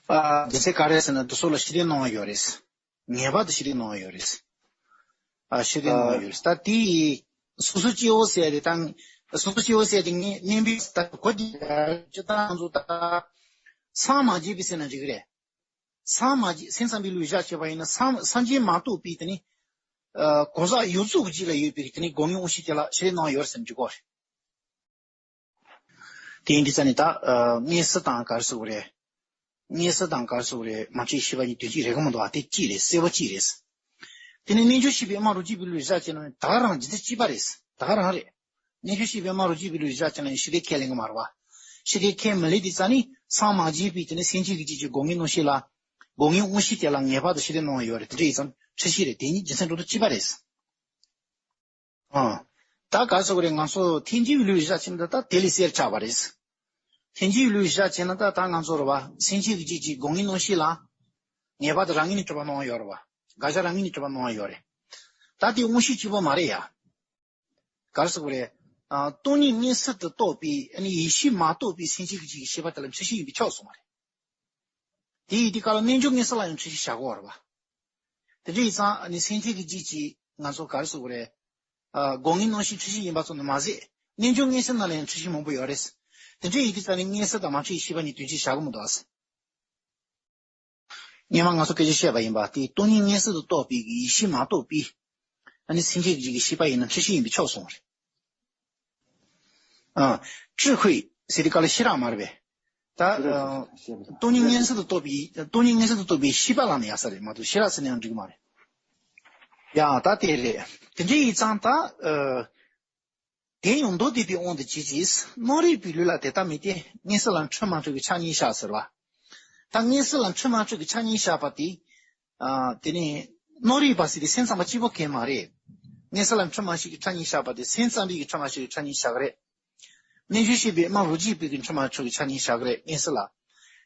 ཨ། རྒྱུ་མཚན་ག་རེ་ཟེར་ན། དེ་ཚོ་ལ་ཕྱིར་དོན་སྣང་བ་ཡོད་རེད། ངེས་པར་དུ་ཕྱིར་དོན་སྣང་བ་ཡོད་རེད། ཨ། ཕྱིར་དོན་སྣང་བ་ཡོད་རེད། ད་དེ་སོ་སོ་སྐྱེ་བོ་ཟེར་ཡ་དེ་དང་། སོ་སོ་སྐྱེ་བོ་ཟེར་ཡ་དེ་ངས་མནན་པའི་ད་གོ་དེ་ཅི་ལྟར་ང་ཚོ་ད་སངས་མ་རྒྱས་པའི་ཟེར་ན་འགྲིག་གི་རེད། སངས་མ་རྒྱས། སེམས་ཙམ་པའི་ལུགས་བཞག་བྱས་པ་ཡིན་ན། སངས་སངས་རྒྱས་མ་གཏོགས་པའི་དེ་ནི། ཨ། གང་ཟག་ཡོངས་རྫོགས་ཀྱི་རྒྱུད་ལ་ཡོད་པའི་དེ་ནི་སྒོ་ལྔའི་དབང་ཤེས་དེ་ལ་ཕྱིར་དོན་སྣང་བ་ཡོད་རེད་ཟེར་ན་འགྲིག་གི་རེད། དེ་ཡིན་དུས་ཙང་ནས་ད། ཨ། མངོན་སུམ་དང་ག་རེ་ཟེར་དགོས་རེད། མངོན་སུམ་དང་ག་རེ་ཟེར་དགོས་རེད། མ་འཁྲུལ་བའི་ཤེས་པ་གཉིས་དོན་གཅིག་རེད་གི་མི་འདུག་ཨ། དེ་གཅིག་རེད། གསལ་པོ་གཅིག་རེད། དེ་ནས་རྣལ་འབྱོར་བཤད་པའི་དབུ་མ་རོ་གཅིག་པའི་ལུགས་བཞག་བྱས་ན་ད་ག་རང་རྒྱུ་མཚན་གཅིག་པ་རེད། ད་ག་རང་རེད། རྣལ་འབྱོར་བཤད་པའི་དབུ་མ་རོ་གཅིག་པའི་ལུགས་བཞག་བྱས་ན་ཕྱིར་དོན་ཁས་ལེན་གི་མ་རེད་པ། ཕྱིར་དོན་ཁས་མི་ལེན་དུས་ཙང་ནས་སངས་མ་རྒྱས་པའི་དེ་ནི་སེམས་ཅན་གྱི་རྒྱུད་ཀྱི་སྒོ་ལྔའི་སྣང་ཤས་ལ། སྒོ་ལྔའི་དབང་ཤེས་དེ་ལ་ངེས་པར་དུ་ཕྱིར་དོན་སྣང་བ་ཡོད་རེད། དེ་འདྲ་ཡིན་ཙང་འཁྲུལ་ཤེས་རེད། དེ་གཉིས་རྒྱུ་མཚན་འགྲོ་དོན་གཅིག་པ་རེད། ཨང་། ད་ག་རེ་ཟེར་དགོས་རེད། ང་ཚོ་ཐལ་འགྱུར་བའི་ལུགས་བཞག་བྱས་ན་ད་དེ་ལས་གསལ་ཆགས་པ་རེད། ཐལ་འགྱུར་བའི་ལུགས་བཞག་བྱས་ན་ད་ད་ང་ཚོ་རེད་པ། སེམས་ཅན་གྱི་རྒྱུད་ཀྱི་སྒོ་ལྔའི་སྣང་ཤས་ལ་ངེས་པར་དུ་རང་ངོས་ནས་གྲུབ་པ་སྣང་བ་ཡོད་རེད་པ། དགག་བྱ་རང་ངོས་ནས་གྲུབ་པ་སྣང་བ་ཡོད་རེད། ད་དེ་དབང་ཤེས་གཅིག་པོ་མ་རེད་ཡ། ག་རེ་ཟེར་དགོས་རེད། ཨ། སྟོང་ཉིད་མངོན་གསལ་དུ་རྟོགས་པའི། ཨ་ནི་ཡེ་ཤེས་མ་རྟོགས་པའི་སེམས་ཅན་གྱི་རྒྱུད་ཀྱི་ཤེས་པ་དེ་ལ་འཁྲུལ་ཤེས་ཡིན་པས་ཁྱབ་སོང་བ་རེད། དེ་ཡིན་དུས་སྐབས་ལ་རྣལ་འབྱོར་མངོན་གསལ་ལ་ཡང་འཁྲུལ་ཤེས་བཞག་གི་ཡོད་རེད་པ། དེ་འདྲ་ཡིན་ཙང་ཨ་ནི་སེམས་ཅན་གྱི་རྒྱུད་ཀྱི་ང་ཚོ་ག་རེ་ཟེར་དགོས་རེད། ཨ། སྒོ་ལྔའི་སྣང་ཤས་འཁྲུལ་ཤེས་ཡིན་པ་ཙམ་དུ་མ་ཟད། རྣལ་འབྱོར་མངོན་གསལ་ནང་ལ་ཡང་འཁྲུལ་ཤེས་མང་པོ་ཡོད་རེད། དེ་འདྲ་ཡིན་དུས་ཙང་ནས་མངོན་གསལ་དང་མ་འཁྲུལ་བའི་ཤེས་པ་གཉིས་དོན་གཅིག་བཞག་གི་མི་འདུག་ཨ། སྔོན་མ་ང་ཚོ་སྐད་ཆ་བཤད་པ་ཡིན་པ་དེ། སྟོང་ཉིད་མངོན་གསལ་དུ་རྟོགས་པའི་ཡེ་ཤེས་མ་རྟོགས་པའི། ཨ་ནི་སེམས་ཅན་གྱི་ཤེས་པ་ཡིན་ན་འཁྲུལ་ཤེས་ཡིན་པས་ཁྱབ་སོང་བ་རེད། ཨ། 智慧 ཟེར་དུས་སྐབས་ལ་ཤེས་རབ་མ་རེད་པས། ད། ཨ། སྟོང་ཉིད་མངོན་གསལ་དུ་རྟོགས་པའི། སྟོང་ཉིད་མངོན་གསལ་དུ་རྟོགས་པའི་ཤེས་པ་ལབ་ན་ཡག་ས་རེད་མ་གཏོགས། ཤེས་རབ་ཟེར་ན་ཡང་འགྲིག་གི་མ་རེད། ཡ། ད་དེ་རེད། དེ་འདྲ་ཡིན་ཙང་ད། ཨ། དེ་ཡང་མདོ་སྡེ་པའི་དབང་དུ་བྱས་ཀྱི། རྣམ་རིག་པའི་ལུགས་ལ་དེ་ལྟ་མིན་ཏེ། མངོན་གསལ་ལ་འཁྲུལ་མ་འཁྲུལ་གྱི་ཆ་གཉིས་བཞག་ཟེར་བ། ད་མངོན་གསལ་ལ་འཁྲུལ་མ་འཁྲུལ་གྱི་ཆ་གཉིས་བཞག་པ་དེ། ཨ། དེ་ནི་རྣམ་རིག་པ་ཟེར་དེ་སེམས་ཙམ་པ་གཅིག་པོ་གང་མ་རེད། མངོན་གསལ་ལ་འཁྲུལ་མ་འཁྲུལ་གྱི་ཆ་གཉིས་བཞག་པ་དེ་སེམས་ཙམ་པའི་གི་འཁྲུལ་མ་འཁྲུལ་གྱི་ཆ་གཉིས་བཞག་གི་རེད། རྣལ་འབྱོར་བཤད་པའི་དབུ་མ་རོ་གཅིག་པའི་གི་འཁྲུལ་མ་འཁྲུལ་གྱི་ཆ་གཉིས་བཞག་གི་རེད། མངོན་གསལ་ལ།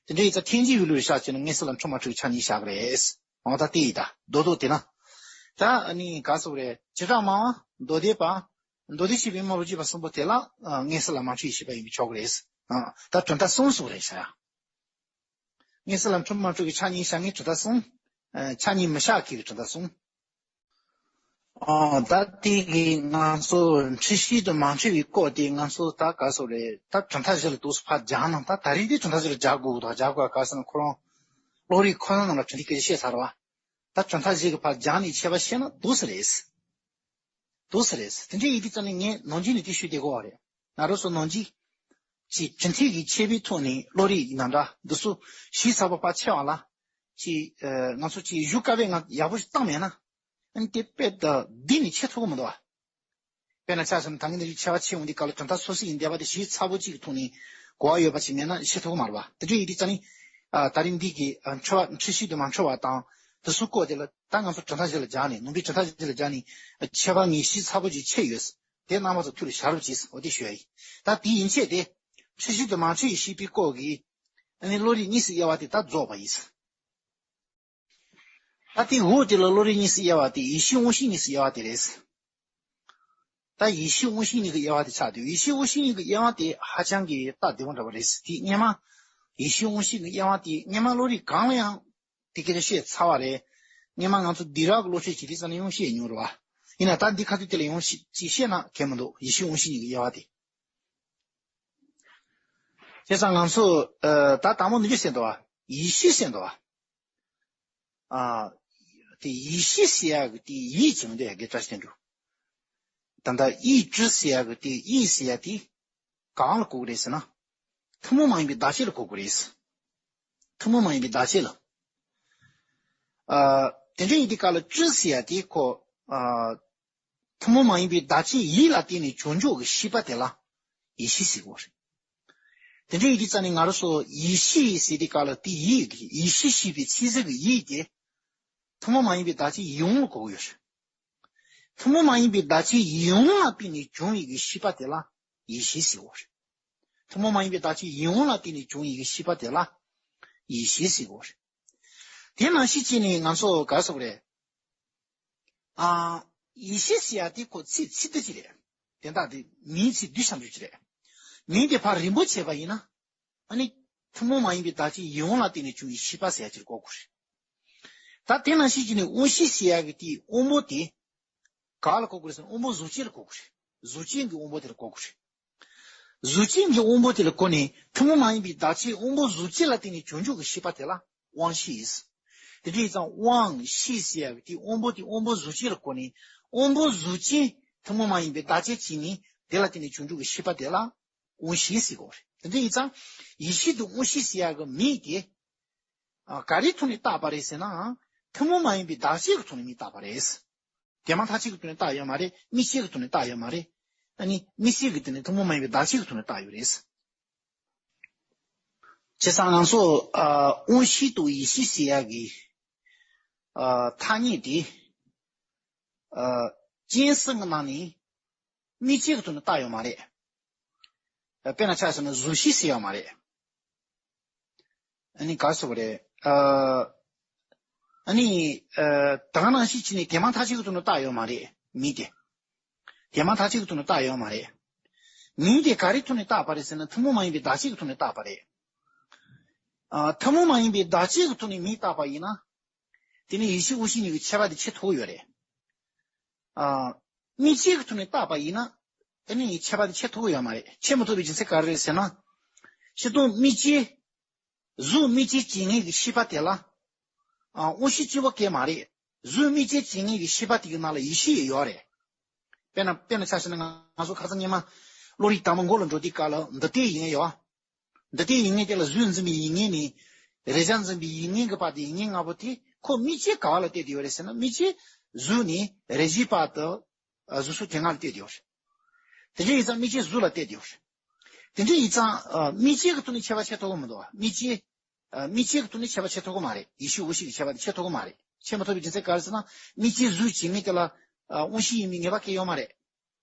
དེ་འདྲ་ཡིན་ཙང་ཐལ་འགྱུར་བའི་ལུགས་བཞག་བྱས་ན་མངོན་གསལ་ལ་འཁྲུལ་མ་འཁྲུལ་གྱི་ཆ་གཉིས་བཞག་གི་རེད། འོ་ད་དེ་ཡིན་ད། མདོ་མདོ་དེ་ན། ད་ཨ་ནི་ག་རེ་ཟེར་དགོས་རེད། བྱེ་བྲག་སྨྲ་བ་མདོ་སྡེ་པ། མདོ་སྡེ་བཤད་པའི་དབུ་མ་རོ་གཅིག་པ་གསུམ་པོ་དེ་ལ། ཨ། མངོན་གསལ་ལ་མ་འཁྲུལ་བའི་ཤེས་པ་ཡིན་པས་ཁྱབ་ཀྱི་རེད། ཨ། ད་གྲུབ་མཐའ་གསུམ་ཟེར་དགོས་རེད་ཤག་མངོན་གསལ་ལ་འཁྲུལ་མ་འཁྲུལ་གྱི་ཆ་གཉིས་བཞག་མཁན་གྲུབ་མཐའ་གསུམ། ཨ། ཆ་གཉིས་མི་བཞག་མཁན་གྱི་གྲུབ་མཐའ་གསུམ། ཨ། ད་དེ་གི་ང་ཚོ་འཁྲུལ་ཤེས་དང་མ་འཁྲུལ་བའི་སྐོར་དེ་ང་ཚོ་ད་ག་རེ་ཟེར་དགོས་རེད། ད་གྲུབ་མཐའ་བཞི་ལ་འདུག་སེ་ཕར་སྦྱངས་ན། ད་ད་རེས་དེ་གྲུབ་མཐའ་བཞི་ལ་སྦྱར་དགོས་ཀྱི་འདུག་སྦྱར་དགོས་ག་རེ་ཟེར་ན། ཁོ་རང་བློ་རིག་ཁོ་ན་ནང་ལ་གྲུབ་མཐའི་སྐད་ཆ་བཤད་ཚར་བ། ད་གྲུབ་མཐའ་བཞི་གི་ཕར་སྦྱངས་ནས་འཆད་པ་བཤད་ན་འདུག་སེ་རེད། འདུག་སེ་རེད། དེ་འདྲ་ཡིན་དུས་ཙམ་ནས་ངས་ནམ་རྒྱུན་ནས་དེ་ཞུ་བསྡད་ཀྱི་ཡོད་རེད། ང་རང་ཚོ་ནམ་རྒྱུན་གྱི་གྲུབ་མཐའ་གི་འཆད་པའི་ཐོག་ནས་བློ་རིག་ཡིན་ན་འདྲ་འདི་ཚོ་ཞིབ་ཚགས་པོ་ཕར་འཆད་པ་ལ། ཅིག་ཨ། ང་ཚོ་ཅིག་གཞུང་བཀའ་པོད་ལྔ་ཡག་པོ་ཞིག་བཏང་མེད་ན། ཨ་ནི་དེ་དཔེ་ད་བསྡུས་ནས་འཆད་ཐུབ་ཀྱི་མི་འདུག་བ། དཔེར་ན་ཆ་བཞག་ན་ད་གིན་འདི་ཁྱད་པར་ཕྱེ་འོང་དུས་སྐབས་ལ་གྲུབ་མཐའ་སོ་སོ་ཡིན་བསྡད་པ་དེ་གཞི་ཚ་པོ་གཅིག་གི་ཐོག་ནས་གོ་བ་ཡོད་པ་ཞིག་མེད་ན་ཤེས་ཐུབ་ཀྱི་མ་རེད་པ། དེ་འདྲ་ཡིན་དུས་ཙང་ནི། ཨ། ད་རིང་འདི་གི་ཨ་འཁྲུལ་བ་འཁྲུལ་གཞི་དུ་མ་འཁྲུལ་བ་དང་དེ་ཚོ་སྐོར་དེ་ལ་ད་ང་ཚོ་གྲུབ་མཐའ་གཞི་ལ་སྦྱར་ནས། ནང་པའི་གྲུབ་མཐའ་གཞི་ལ་སྦྱར་ནས་ཁྱད་པར་ངེས་གཞི་ཚ་པོ་ཅིག་ཕྱེ་ཡོད། དེ་རྣམ་པ་ཚོ་ཐུགས་ལ་ཤར་བ་གྱིས། འོ་དེ་ཞུ་ཡ་ཡིན། ད་དེའི་ཡན་ཆད་དེ་འཁྲུལ་གཞི་དུ་མ་འཁྲུལ་བའི་ཤེས་པའི་སྐོར་གྱི་ཨ་ནི་བློ་རིག་གཉིས་སུ་དབྱེ་བ་དེ་ད་རྫོགས་པ་ཡིན། ད་དེའི་འོག་དེ་ལ་བློ་རིག་གཉིས་སུ་དབྱེ་བ་དེ་ཡིད་ཤེས་དབང་ཤེས་གཉིས་སུ་དབྱེ་བ་དེ་རེད། ད་ཡིད་ཤེས་དབང་ཤེས་གཉིས་ཀྱི་དབྱེ་བ་དེ་ཆགས་འདུག་ཡིད་ཤེས་དབང་ཤེས་གཉིས་ཀྱི་དབྱེ་བ་དེ་ཧ་ཅང་གི་སྟབས་བདེ་པོ་འདྲ་པོ་རེད། དེ་སྔོན་མ་ཡིད་ཤེས་དབང་ཤེས་ཀྱི་དབྱེ་བ་དེ་སྔོན་མ་བློ་རིག་གང་ལ་ཡང་དེ་སྐད་ཆ་བཤད་ཚར་བ་རེད། སྔོན་མ་ང་ཚོ་ཌི་རག་གི་བློ་གྲོས་བྱེད་དུས་ཙམ་ནས་ཡང་བཤད་མྱོང་རེད་པ། ཡིན་ན་ད་འདི་ཁ་ཐུག་དེ་ལ་ཡང་ཅིག་བཤད་ན་གལ་མི་འདུག་ཡིད་ཤེས་དབང་ཤེས་གཉིས་ཀྱི་དབྱེ་བ་དེ། བྱས་ཙང་ང་ཚོ་ཨ་ད་དང་པོ་འདི་འདྲ་ཟེར་འདུག་པ། ཡིད་ཤེས་ཟེར་འདུག་པ། ཨ། དེ་ཡིད་ཤེས་ཟེར་ཡག་གི་དེ་ཡིད་ཀྱང་འདི་ཡ་གི་བཀྲ་ཤིས་དོན་གྲུབ། ད་ལྟ་ཡིད་ཀྱི་ཟེར་ཡག་གི་དེ་ཡིད་ཟེར་ཡག་དེ་གང་ལ་གོ་གི་རེད་ཟེར་ན། ཐུན་མོང་མ་ཡིན་པའི་བདག་ཆོས་ལ་གོ་གི་རེད། ཐུན་མོང་མ་ཡིན་པའི་བདག་ཆོས་ལ། ཨ། དེ་འདྲ་ཡིན་དུས་སྐབས་ལ་ཀྱི་ཟེར་ཡག་དེ་ཁོ། ཨ། ཐུན་མོང་མ་ཡིན་པའི་བདག་ཆོས་ཡིད་ལ་བརྟེན་ནས་བྱུང་ཆོག་གི་ཤེས་པ་དེ་ལ་ཡིད་ཤེས་ཟེར་གོ་རེད། དེ་འདྲ་ཡིན་དུས་ཙང་ནས་ང་རང་ཚོ་ཡིད་ཤེས་ཟེར་དུས་སྐབས་ལ་དེ་ཡིད་ཀྱི་ཡིད་ཤེས་ཤེས་པའི་ཚིག་ཟེར་གི་ཡིད་དེ། ཐུན་མོང་མ་ཡིན་པའི་བདག་ཆོས་ཡིད་དབང་ལ་གོ་གི་ཡོད་རེད། ཐུན་མོང་མ་ཡིན་པའི་བདག་ཆོས་ཡིད་དབང་ལ་བརྟེན་ནས་བྱུང་བའི་གི་ཤེས་པ་དེ་ལ་ཡིད་ཤེས་ཟེར་གོ་རེད། ཐུན་མོང་མ་ཡིན་པའི་བདག་ཆོས་ཡིད་དབང་ལ་བརྟེན་ནས་བྱུང་བའི་གི་ཤེས་པ་དེ་ལ་ཡིད་ཤེས་ཟེར་གོ་རེད། དེ་ནང་བཞིན་བྱས་ནས་ང་ཚོ་ག་རེ་ཟེར་དགོས་རེད། ཨ། ཡིད་ཤེས་ཟེར་ཡག་དེ་ཁོ་ཚིག་ཚིག་སྡུད་ཅིག་རེད། དོན་དག་དེ་མིང་ཚིག་སྡུད་ཤམ་ཞུ་ཅིག་རེད། མིང་དེ་ཕར་རིང་པོ་བྱས་པ་ཡིན་ན། ཨ་ནི། ཐུན་མོང་མ་ཡིན་པའི་བདག་ཆོས་ཡིད་དབང་ལ་བརྟེན་ནས་བྱུང་བའི་ཤེས་པ་ཟེར་ཡག་ཅིག་ལ་གོ་དགོས་རེད། ད་དེ་ནང་བཞིན་བྱས་ནས་དབང་ཤེས་ཟེར་ཡག་གི་དེའི་དབང་པོ་དེ། ག་ལ་གོ་དགོས་རེད་ཟེར་ན་དབང་པོ་གཟུགས་ཅན་ལ་གོ་དགོས་རེད། གཟུགས་ཅན་གྱི་དབང་པོ་དེ་ལ་གོ་དགོས་རེད། གཟུགས་ཅན་གྱི་དབང་པོ་དེ་ལ་གོ་ནས་ཐུན་མོང་མ་ཡིན་པའི་བདག་ཆོས་དབང་པོ་གཟུགས་ཅན་ལ་བརྟེན་ནས་བྱུང་ཆོག་གི་ཤེས་པ་དེ་ལ་དབང་ཤེས། དེ་འདྲ་ཡིན་ཙང་དབང་ཤེས་ཟེར་ཡག་གི་དེ་དབང་པོ་དེ་དབང་པོ་གཟུགས་ཅན་ལ་གོ་ནས་དབང་པོ་གཟུགས་ཅན་ཐུན་མོང་མ་ཡིན་པའི་བདག་ཆོས་བྱས་ནས་དེ་ལ་བརྟེན་ནས་བྱུང་ཆོག་གི་ཤེས་པ་དེ་ལ་དབང་ཤེས་ཟེར་གོ་རེད། དེ་འདྲ་ཡིན་ཙང་ཡིད་ཤེས་དང་དབང་ཤེས་ཟེར་ཡག་གི་མིང་དེ། ཨ། ག་རེའི་ཐོག་ནས་བཏགས་པ་རེད་ཟེར་ན། ཐུན་མོང་མ་ཡིན་པའི་བདག་ཆོས་ཀྱི་ཐོག་ནས་མིང་བཏགས་པ་རེད། དེ་མ་ཐག་ཆོད་ཀྱི་ཐོག་ནས་བཏགས་ཡོད་མ་རེད། དམིགས་བཅས་ཀྱི་ཐོག་ནས་བཏགས་ཡོད་མ་རེད། ཨ་ནི་དམིགས་བཅས་ཀྱི་སྟེང་ནས་ཐུན་མོང་མ་ཡིན་པའི་བདག་ཆོས་ཀྱི་ཐོག་ནས་བཏགས་ཡོད་རེད། བྱས་ཙང་ང་ཚོ་ཨ་དབང་ཤེས་དང་ཡིད་ཤེས་ཟེར་ཡག་གི་ཨ་ཐ་སྙད་དེ་ཨ་རྐྱེན་གསུམ་གྱི་ནང་ནས་དམིགས་བཅས་ཀྱི་ཐོག་ནས་བཏགས་ཡོད་མ་རེད། དཔེར་ན་ཆ་བཞག་ན་གཟུགས་ཤེས་ཟེར་ཡོད་མ་རེད། ཨ་ནི་ག་རེ་ཟེར་དགོས་རེད། ཨ་ཨ་ནི་ཨ་ད་ག་ནང་བཞིན་བྱས་ནས་དེ་མ་ཐག་ཆོད་ཀྱི་ཐོག་ནས་བཏགས་ཡོད་མ་རེད་མིང་དེ། དེ་མ་ཐག་ཆོད་ཀྱི་ཐོག་ནས་བཏགས་ཡོད་མ་རེད། མིང་དེ་ག་རེའི་ཐོག་ནས་བཏགས་པ་རེད་ཟེར་ན་ཐུན་མོང་མ་ཡིན་པའི་བདག་ཆོས་ཀྱི་ཐོག་ནས་བཏགས་པ་རེད། ཨ་ཐུན་མོང་མ་ཡིན་པའི་བདག་ཆོས་ཀྱི་ཐོག་ནས་མིང་བཏགས་པ་ཡིན་ན། དེ་ནི་ཡིད་ཤེས་དབང་ཤེས་གཉིས་ཀྱི་ཁྱད་པར་དེ་ཕྱེ་ཐུབ་ཀྱི་ཡོད་རེད། ཨ། དམིགས་བཅས་ཀྱི་ཐོག་ནས་བཏགས་པ་ཡིན་ན། དེ་ནི་ཁྱད་པར་དེ་ཕྱེ་ཐུབ་ཀྱི་ཡོད་མ་རེད། ཕྱེ་མི་ཐུབ་པའི་རྒྱུ་མཚན་ག་རེ་རེད་ཟེར་ན། སྤྱིར་བཏང་དམིགས་བཅས། གཟུགས་དམིགས་བཅས་བྱེད་མཁན་གྱི་ཤེས་པ་དེ་ལ། ཨ། དབང་ཤེས་གཅིག་པོ་གང་མ་རེད། གཟུགས་དམིགས་བཅས་བྱེད་མཁན་གྱི་ཤེས་པ་དེ་གི་ནང་ལ་ཡིད་ཤེས་ཡོད་རེད། དཔེར་ན་དཔེར་ན་ཆ་བཞག་ན་ང་ཚོ་ཁ་སང་སྔོན་མ། བློ་རིག་དང་པོ་མགོ་ལ་འགྲོ་དུས་སྐབས་ལ་འདུ་བྱེད་ཡིན་ཡོད། འདུ་བྱེད་ཡིན་མཁན་དེ་ལ་གཟུགས་འཛིན་པའི་ཡིད་མངོན་ནས། རེག་བྱ་འཛིན་པའི་ཡིད་མངོན་གྱི་བར་དུ་ཡིད་མངོན་ལྔ་པོ་དེ་ཁོ་དམིགས་བཅས་ག་བ་ལ་བལྟས་ཏེ་ཡོད་རེད་ཟེར་ན་དམིགས་བཅས་གཟུགས་ནས་རེག་བྱའི་བར་དུ་གཟུགས་སོགས་དྲན་ཁ་ལ་བལྟས་ཏེ་ཡོད་རེད། དེ་འདྲ་ཡིན་ཙང་དམིགས་བཅས་གཟུགས་ལ་བལྟས་ཏེ་ཡོད་རེད། དེ་འདྲ་ཡིན་ཙང་དམིགས་བཅས་ཀྱི་ཐོག་ནས་ཁྱད་པར་ཕྱེ་ཐུབ་ཀྱི་མི་འདུག་དམིགས་བཅས། དམིགས་བཅས་ཀྱི་ཐོག་ནས་ཁྱད་པར་ཕྱེ་ཐུབ་ཀྱི་མ་རེད། ཡིད་ཤེས་དབང་ཤེས་ཀྱི་ཁྱད་པར་དེ་ཕྱེ་ཐུབ་ཀྱི་མ་རེད། ཕྱེ་མི་ཐུབ་པའི་རྒྱུ་མཚན་ག་རེ་ཟེར་ན་དམིགས་བཅས་གཟུགས་བྱེད་མཁན་དེ་ལ་དབང་ཤེས་ཡིན་པའི་ངེས་པ་གང་ཡང་ཡོད་མ་རེད།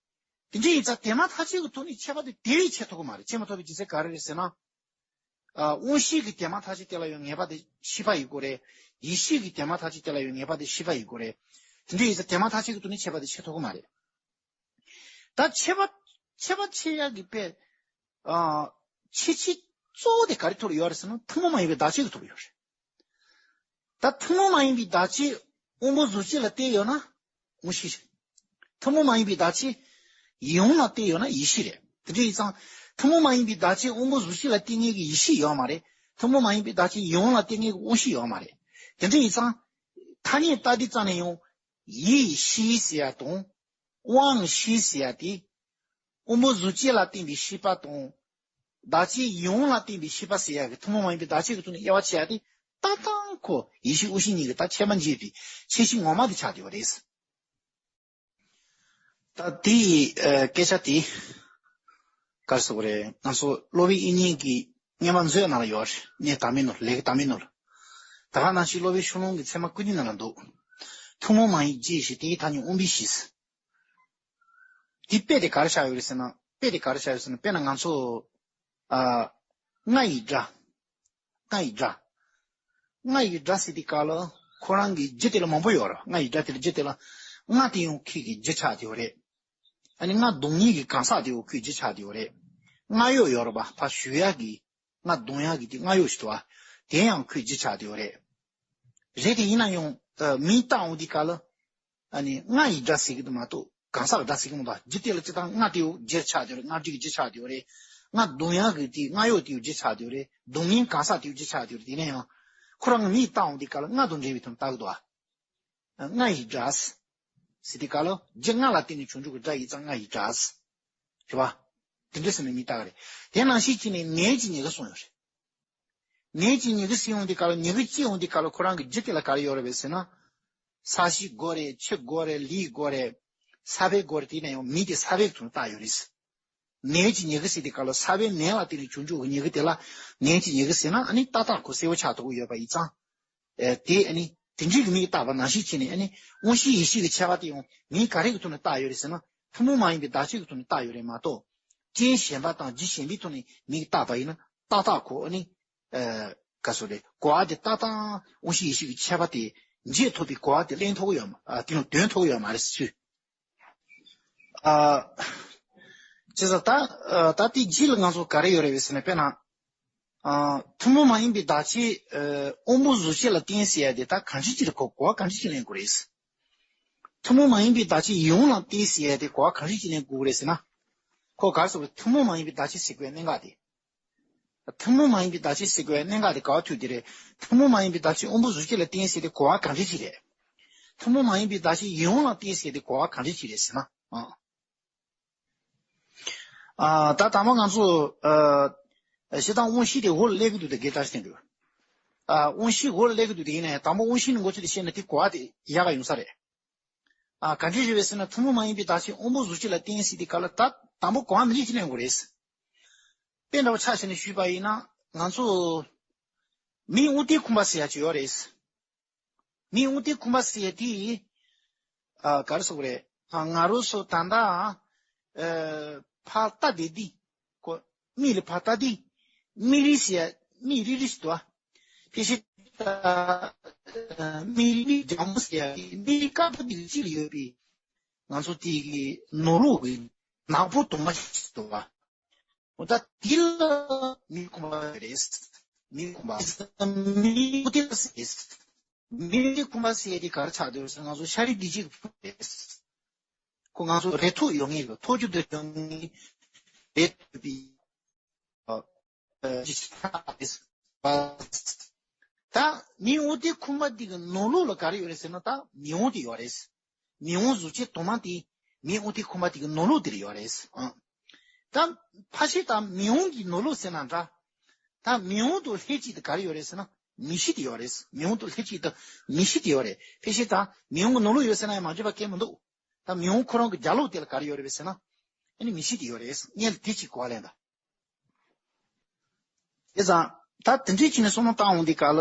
དེ་འདྲ་ཡིན་ཙང་དེ་མ་ཐག་ཆོད་ཀྱི་ཐོག་ནས་ཁྱད་པར་དེ་དེ་བས་ཕྱེ་ཐུབ་ཀྱི་མ་རེད། ཕྱེ་མི་ཐུབ་པའི་རྒྱུ་མཚན་ག་རེ་རེད་ཟེར་ན། ཨ། དབང་ཤེས་ཀྱི་དེ་མ་ཐག་ཆོད་དེ་ལ་ཡང་ངེས་པ་དེ་ཤེས་པ་ཡིན་དགོས་རེད། ཡིད་ཤེས་ཀྱི་དེ་མ་ཐག་ཆོད་དེ་ལ་ཡང་ངེས་པ་དེ་ཤེས་པ་ཡིན་དགོས་རེད། དེ་འདྲ་ཡིན་ཙང་དེ་མ་ཐག་ཆོད་ཀྱི་ཐོག་ནས་ཁྱད་པར་དེ་ཕྱེ་ཐུབ་ཀྱི་མ་རེད། ད་ཁྱད་པར་ཁྱད་པར་ཕྱེ་ཡག་གི་དཔེ། ཨ། ཁྱད་ཆོས་གཙོ་བོ་དེ་ག་རེ་ཐོག་ལ་ཡོད་རེད་ཟེར་ན་ཐུན་མོང་མ་ཡིན་པའི་བདག་ཆོས་ཀྱི་ཐོག་ལ་ཡོད་རེད། ད་ཐུན་མོང་མ་ཡིན་པའི་བདག་ཆོས་དབང་པོ་གཟུགས་ཅན་ལ་བརྟེན་ཡོད་ན་དབང་ཤེས་རེད། ཐུན་མོང་མ་ཡིན་པའི་བདག་ཆོས་ཡིད་དབང་ལ་བརྟེན་ཡོད་ན་ཡིད་ཤེས་རེད། དེ་འདྲ་ཡིན་ཙང་ཐུན་མོང་མ་ཡིན་པའི་བདག་ཆོས་དབང་པོ་གཟུགས་ཅན་ལ་བརྟེན་མཁན་གྱི་ཡིད་ཤེས་ཡོད་མ་རེད། ཐུན་མོང་མ་ཡིན་པའི་བདག་ཆོས་ཡིད་དབང་ལ་བརྟེན་མཁན་གྱི་དབང་ཤེས་ཡོད་མ་རེད། དེ་འདྲ་ཡིན་ཙང་ཐ་སྙད་ལྟ་དུས་ཙམ་ནས་ཡང་ཡིད་ཤེས་ཟེར་ཡ་དང་། དབང་ཤེས་ཟེར་ཡ་དེ། དབང་པོ་གཟུགས་ཅན་ལ་བརྟེན་པའི་ཤེས་པ་དང་། བདག་ཆོས་ཡིད་དབང་ལ་བརྟེན་པའི་ཤེས་པ་ཟེར་ཡ་གི་ཐུན་མོང་མ་ཡིན་པའི་བདག་ཆོས་ཀྱི་ཐོག་ནས་དབྱེ་བ་ཕྱེ་ཡ་དེ་ཏག་ཏག་ཁོ་ཡིད་ཤེས་དབང་ཤེས་གཉིས་ཀྱི་ད་ཁྱད་པར་འབྱེད་པའི་ཁྱད་གཞི་ངོ་མ་དེ་ཆགས་བསྡད་པ་རེད། ད་དེའི་ཨ་སྐད་ཆ་དེ་ག་རེ་ཟེར་དགོས་རེད། ང་ཚོ་སློབ་དཔོན་དབྱིག་གཉེན་གྱི་སྔོན་མ་མཛོད་ནང་ལ་ཡོད་རེད། གནས་དང་མི་ནོར། ལས་ཀྱི་དང་མི་ནོར། ད་ག་ནང་བཞིན་སློབ་དཔོན་ཤོ་ལོ་ཀའི་ཚད་མ་ཀུན་མཁྱེན་ནང་ལ་འདུག་ཐུན་མོང་མ་ཡིན་གྱི་ཞེས་དེའི་ཐ་སྙད་དབང་པོའི་གཞི། དེ་དཔེ་དེ་ག་རེ་བཞག་ཡོད་རེད་ཟེར་ན། དཔེ་དེ་ག་རེ་བཞག་ཡོད་ཟེར་ན། དཔེར་ན་ང་ཚོ་ཨ་རྔ་ཡི་སྒྲ། རྔ་ཡི་སྒྲ། རྔ་ཡི་སྒྲ་ཟེར་དུས་སྐབས་ལ་ཁོ་རང་གི་རྒྱུ་དེ་ལ་མང་པོ་ཡོད་རེད། རྔ་ཡི་སྒྲ་དེ་ལ་རྒྱུ་དེ་ལ། རྔ་དེ་ཡང་ཁོའི་གི་རྒྱུ་ཆགས་བསྡད་ཡོད་རེད། ཨ་ནི་རྔ་བརྡུང་མཁན་གྱི་གང་ཟག་དེ་ཡང་ཁོའི་རྒྱུ་ཆགས་བསྡད་ཡོད་རེད། རྔ་གཡོག་ཡོད་རེད་པ། ཕར་གཞུ་ཡག་གི་རྔ་བརྡུང་ཡག་གི་དེ་རྔ་གཡོག་ཞིག་འདུག་པ། དེ་ཡང་ཁོའི་རྒྱུ་ཆགས་བསྡད་ཡོད་རེད། རེད་དེ། ཡིན་ན་ཡང་ཨ་མིང་བཏགས་འོང་དུས་སྐབས་ལ། ཨ་ནི་རྔ་ཡི་སྒྲ་ཟེར་གྱི་འདུག་མ་གཏོགས་གང་ཟག་གི་སྒྲ་ཟེར་གྱི་མི་འདུག་རྒྱུ་དེ་ལ་སྤྱིར་བཏང་རྔ་དེ་ཡང་རྒྱུ་ཆགས་བསྡད་ཡོད་རེད། རྔ་སྒྲ་གི་རྒྱུ་ཆགས་བསྡད་ཡོད་རེད། རྔ་བརྡུང་ཡག་གི་དེ་རྔ་གཡོག་དེ་ཡང་རྒྱུ་ཆགས་བསྡད་ཡོད་རེད། བརྡུང་མཁན་གང་ཟག་དེ་ཡང་རྒྱུ་ཆགས་བསྡད་ཡོད་རེད། དེ་ནས་ཡང་ཁོ་རང་གི་མིང་བཏགས་འོང་དུས་སྐབས་ལ་རྔ་དང་འབྲེལ་བའི་དོན་བཏགས་ཀྱི་འདུག་ཨ། རྔ་ཡི་སྒྲ་ཟེར་དུས་སྐབས་ལ་རྒྱུ་རྔ་ལ་བརྟེན་ནས་བྱུང་བྱུང་གི་སྒྲ་ཡིན་ཙང་རྔ་ཡི་སྒྲ་ཟེར། རེད་པ། དེ་འདྲ་ཟེར་ནས་མིང་བཏགས་ཀྱི་རེད། དེ་ནང་བཞིན་བྱས་ནས་ནད་ཀྱི་ཉེན་ཁ་གསུངས་ཡོད་རེད། ནད་ཀྱི་ཉེན་ཁ་ཟེར་ཡོང་དུས་སྐབས་ལ། ཉེན་ཁ་སྐྱེ་ཡོང་དུས་སྐབས་ལ་ཁོ་རང་གི་རྒྱུ་དེ་ལ་ག་རེ་ཡོད་རེད་པས་ཟེར་ན། ས་གཞི་དགོས་རེད། ཆུ་དགོས་རེད། ལུད་དགོས་རེད། ས་བོན་དགོས་རེད། དེ་ནས་ཡང་མིང་དེ་ས་བོན་གྱི་ཐོག་ནས་བཏགས་ཡོད་རེད། ནད་ཀྱི་ཉེན་ཁ་ཟེར་དུས་སྐབས་ལ་ས་བོན་ནད་ལ་བརྟེན་ནས་བྱུང་བྱུང་གི་ཉེན་ཁ་དེ་ལ་ནད་ཀྱི་ཉེན་ཁ་ཟེར་ན། ཨ་ནི་ཏག་ཏག་ཁོ་གསལ་པོ་ཆགས་ཐུབ་ཀྱི་ཡོད་པ་ཡིན་ཙང་། ཨེ། དེ་ཨ་ནི་དེ་འདྲའི་གི་མིང་བཏགས་པ་ནང་བཞིན་བྱས་ནས། ཨ་ནི་དབང་ཤེས་ཡེ་ཤེས་ཀྱི་ཁྱད་པར་དེ་ཡང་མིང་ག་རེ་གི་ཐོག་ནས་བཏགས་ཡོད་རེད་ཟེར་ན། ཐུན་མོང་མ་ཡིན་པའི་བརྡ་ཆད་ཀྱི་ཐོག་ནས་བཏགས་ཡོད་རེད་མ་གཏོགས། རྐྱེན་གཞན་པ་དང་རྒྱུ་གཞན་པའི་ཐོག་ནས་མིང་བཏགས་པ་ཡིན་ན། ཏག་ཏག་ཁོ་ཨ་ནི། ཨ། ག་རེ་ཟེར་དགོས་རེད། གོ་བ་དེ་ཏག་ཏག་དབང་ཤེས་ཡེ་ཤེས་ཀྱི་ཁྱད་པར་དེ་འབྱེད་ཐུབ་པའི་གོ་བ་དེ་ལེན་ཐུབ་ཀྱི་ཡོད་མ། ཨ། དེ་ཡང་འདོན་ཐུབ་ཀྱི་ཡོད་མ་རེད་ཟེར། ཨ། བྱས་ཙང་ད། ཨ། ད་དེ་རྗེས་ལ་ང་ཚོ་ག་རེ་ཡོད་རེད་པས་ཟེར་ན། དཔེར་ན། ཨ། ཐུན་མོང་མ་ཡིན་པའི་བརྡ་ཆད། ཨ། དབང་པོ་གཟུགས་ཅན་ལ་བརྟེན་ཟེར་ཡ་དེ་ད་གང་འདྲ་ཅིག་རེད། གོ་གོ་བ་གང་འདྲ་ཅིག་ལེན་དགོས་རེད། ཐུན་མོང་མ་ཡིན་པའི་བརྡ་ཆད་ཡིད་དབང་ལ་བརྟེན་ཟེར་ཡ་དེ་གོ་བ་གང་འདྲ་ཅིག་ལེན་དགོས་རེད་ཟེར་ན། ཁོ་ག་རེ་ཟེར་བ། ཐུན་མོང་མ་ཡིན་པའི་བརྡ་ཆད་ཟེར་དགོས་གནད་འགག་དེ། ཐུན་མོང་མ་ཡིན་པའི་བརྡ་ཆད་ཟེར་དགོས་གནད་འགག་དེ་ག་པར་ཐུག་དེ་རེད། ཐུན་མོང་མ་ཡིན་པའི་བརྡ་ཆད་དབང་པོ་གཟུགས་ཅན་ལ་བརྟེན་ཟེར་དེ་གོ་བ་གང་འདྲ་ཅིག་རེད། ཐུན་མོང་མ་ཡིན་པའི་བརྡ་ཆད་ཡིད་དབང་ལ་བརྟེན་ཟེར་དེ་གོ་བ་གང་འདྲ་ཅིག་རེད་ཟེར་ན། ཨ། ཨ། ད་དང་པོ་ང་ཚོ། ཨ། སྤྱིར་བཏང་དབང་ཤེས་དེ་འོག་ལ་སླེབས་ཀྱི་འདུག་དེ་གའི་ལྟར་བསྟན་འདུག་ཨ། དབང་ཤེས་འོག་ལ་སླེབས་ཀྱི་འདུག་དེ་ཡིན་ན་ཡང་དང་པོ་དབང་ཤེས་ནས་འགོ་ཚུགས་ཏེ་བཤད་ན་དེ་གོ་བ་དེ་ཡག་ག་ཡོང་ས་རེད། ཨ། ག་འདྲ་རེད་པས་ཟེར་ན། ཐུན་མོང་མ་ཡིན་པའི་བརྡ་ཆད་དབང་པོ་གཟུགས་ཅན་ལ་བརྟེན་ཟེར་དེ་ག་ལ་ད་དང་པོ་གོ་བ་མི་འདྲ་ཅིག་ལེན་དགོས་རེད། དཔེ་འདྲ་བོ་ཆ་བཞག་ནས་ཞུས་པ་ཡིན་ན། ང་ཚོ་མིའི་དབང་རྟེན་ཁུངས་པ་ཟེར་ཡ་ཅིག་ཡོད་རེད། མིའི་དབང་རྟེན་ཁུངས་པ་ཟེར་ཡ་དེ། ཨ། ག་རེ་ཟེར་དགོས་རེད། ཨ། ང་རང་ཚོ་ད་ལྟ། ཨ། ཕར་ལྟ་བསྡད་དུས། ཁོ་མིག་ལ་ཕར་ལྟ་དུས། མིག་རིལ་ཟེར་ཡ་མིག་རིལ་རིལ་ཞིག་འདུག་ཨ། ཕལ་ཆེར་ད། ཨ། མིག་རིལ་མིག་རྒྱང་མོ་ཟེར་ཡ་དེ་མིག་རིལ་དཀར་པོ་དེ་གཅིག་ལ་ཡོད་པའི། ང་ཚོ་དེ་གི་ནོར་ལུག་གི་ནག་པོ་དུ་མ་ཞིག་འདུག་ཨ། འོ་ད་དེ་ལ་མིའི་ཁུངས་པ་རེད། མིའི་ཁུངས་པ། མིའི་དབང་རྟེན་ཟེར། མིའི་དབང་རྟེན་ཁུངས་པ་ཟེར་ཡ་དེ་ག་རེ་ཆགས་འདུག་ཟེར་ན། ང་ཚོ་ཤ་རིགས་སྡེ་བཞི་གི་ཁུངས་རེད། ཁོ་ང་ཚོ་རེག་ཐོག་ཡོད་མཁན་རེད། ཐོག་རྒྱུ་དེ་ཡོད་མཁན་རེད། ཐུབ་པའི། ཨ། ཨ། ད་མིའི་དབང་རྟེན་ཁུངས་པ་འདི་གི་ནང་ལོགས་ལ་ག་རེ་ཡོད་རེད་ཟེར་ན། ད་མིག་དབང་དེ་ཡོད་རེད། མིག་དབང་གཟུགས་ཅན་དུ་མ་དེ་མིའི་དབང་རྟེན་ཁུངས་པ་དེ་གི་ནང་ལོགས་དེ་ལ་ཡོད་རེད། ཨ། ད་ཕལ་ཆེར་ད་མིག་དབང་གི་ནང་ལོགས་ཟེར་ན་འདྲ། ད་མིག་དབང་དང་ལྷན་ཅིག་ཏུ་ག་རེ་ཡོད་རེད་ཟེར་ན། མིག་ཤེས་དེ་ཡོད་རེད། མིག་དབང་དང་ལྷན་ཅིག་ཏུ་མིག་ཤེས་དེ་ཡོད་རེད། ཕལ་ཆེར་ད་མིག་དབང་གི་ནང་ལོགས་ཡོད་ཟེར་ན་ཡང་མ་འགྲིག་པ་གང་ཡང་མི་འདུག་ད་མིག་དབང་ཁོ་རང་གི་རྒྱབ་ལོགས་དེ་ལ་ག་རེ་ཡོད་རེད་ཟེར་ན། ཨ་ནི་མིག་ཤེས་དེ་ཡོད་རེད། ངས་དེ་གཅིག་གོ་བ་ལེན་དང་། དེ་ཙང་ད་དེ་འདྲའི་ཆ་ནས་བསམ་བློ་བཏང་འོང་དུས་སྐབས་ལ།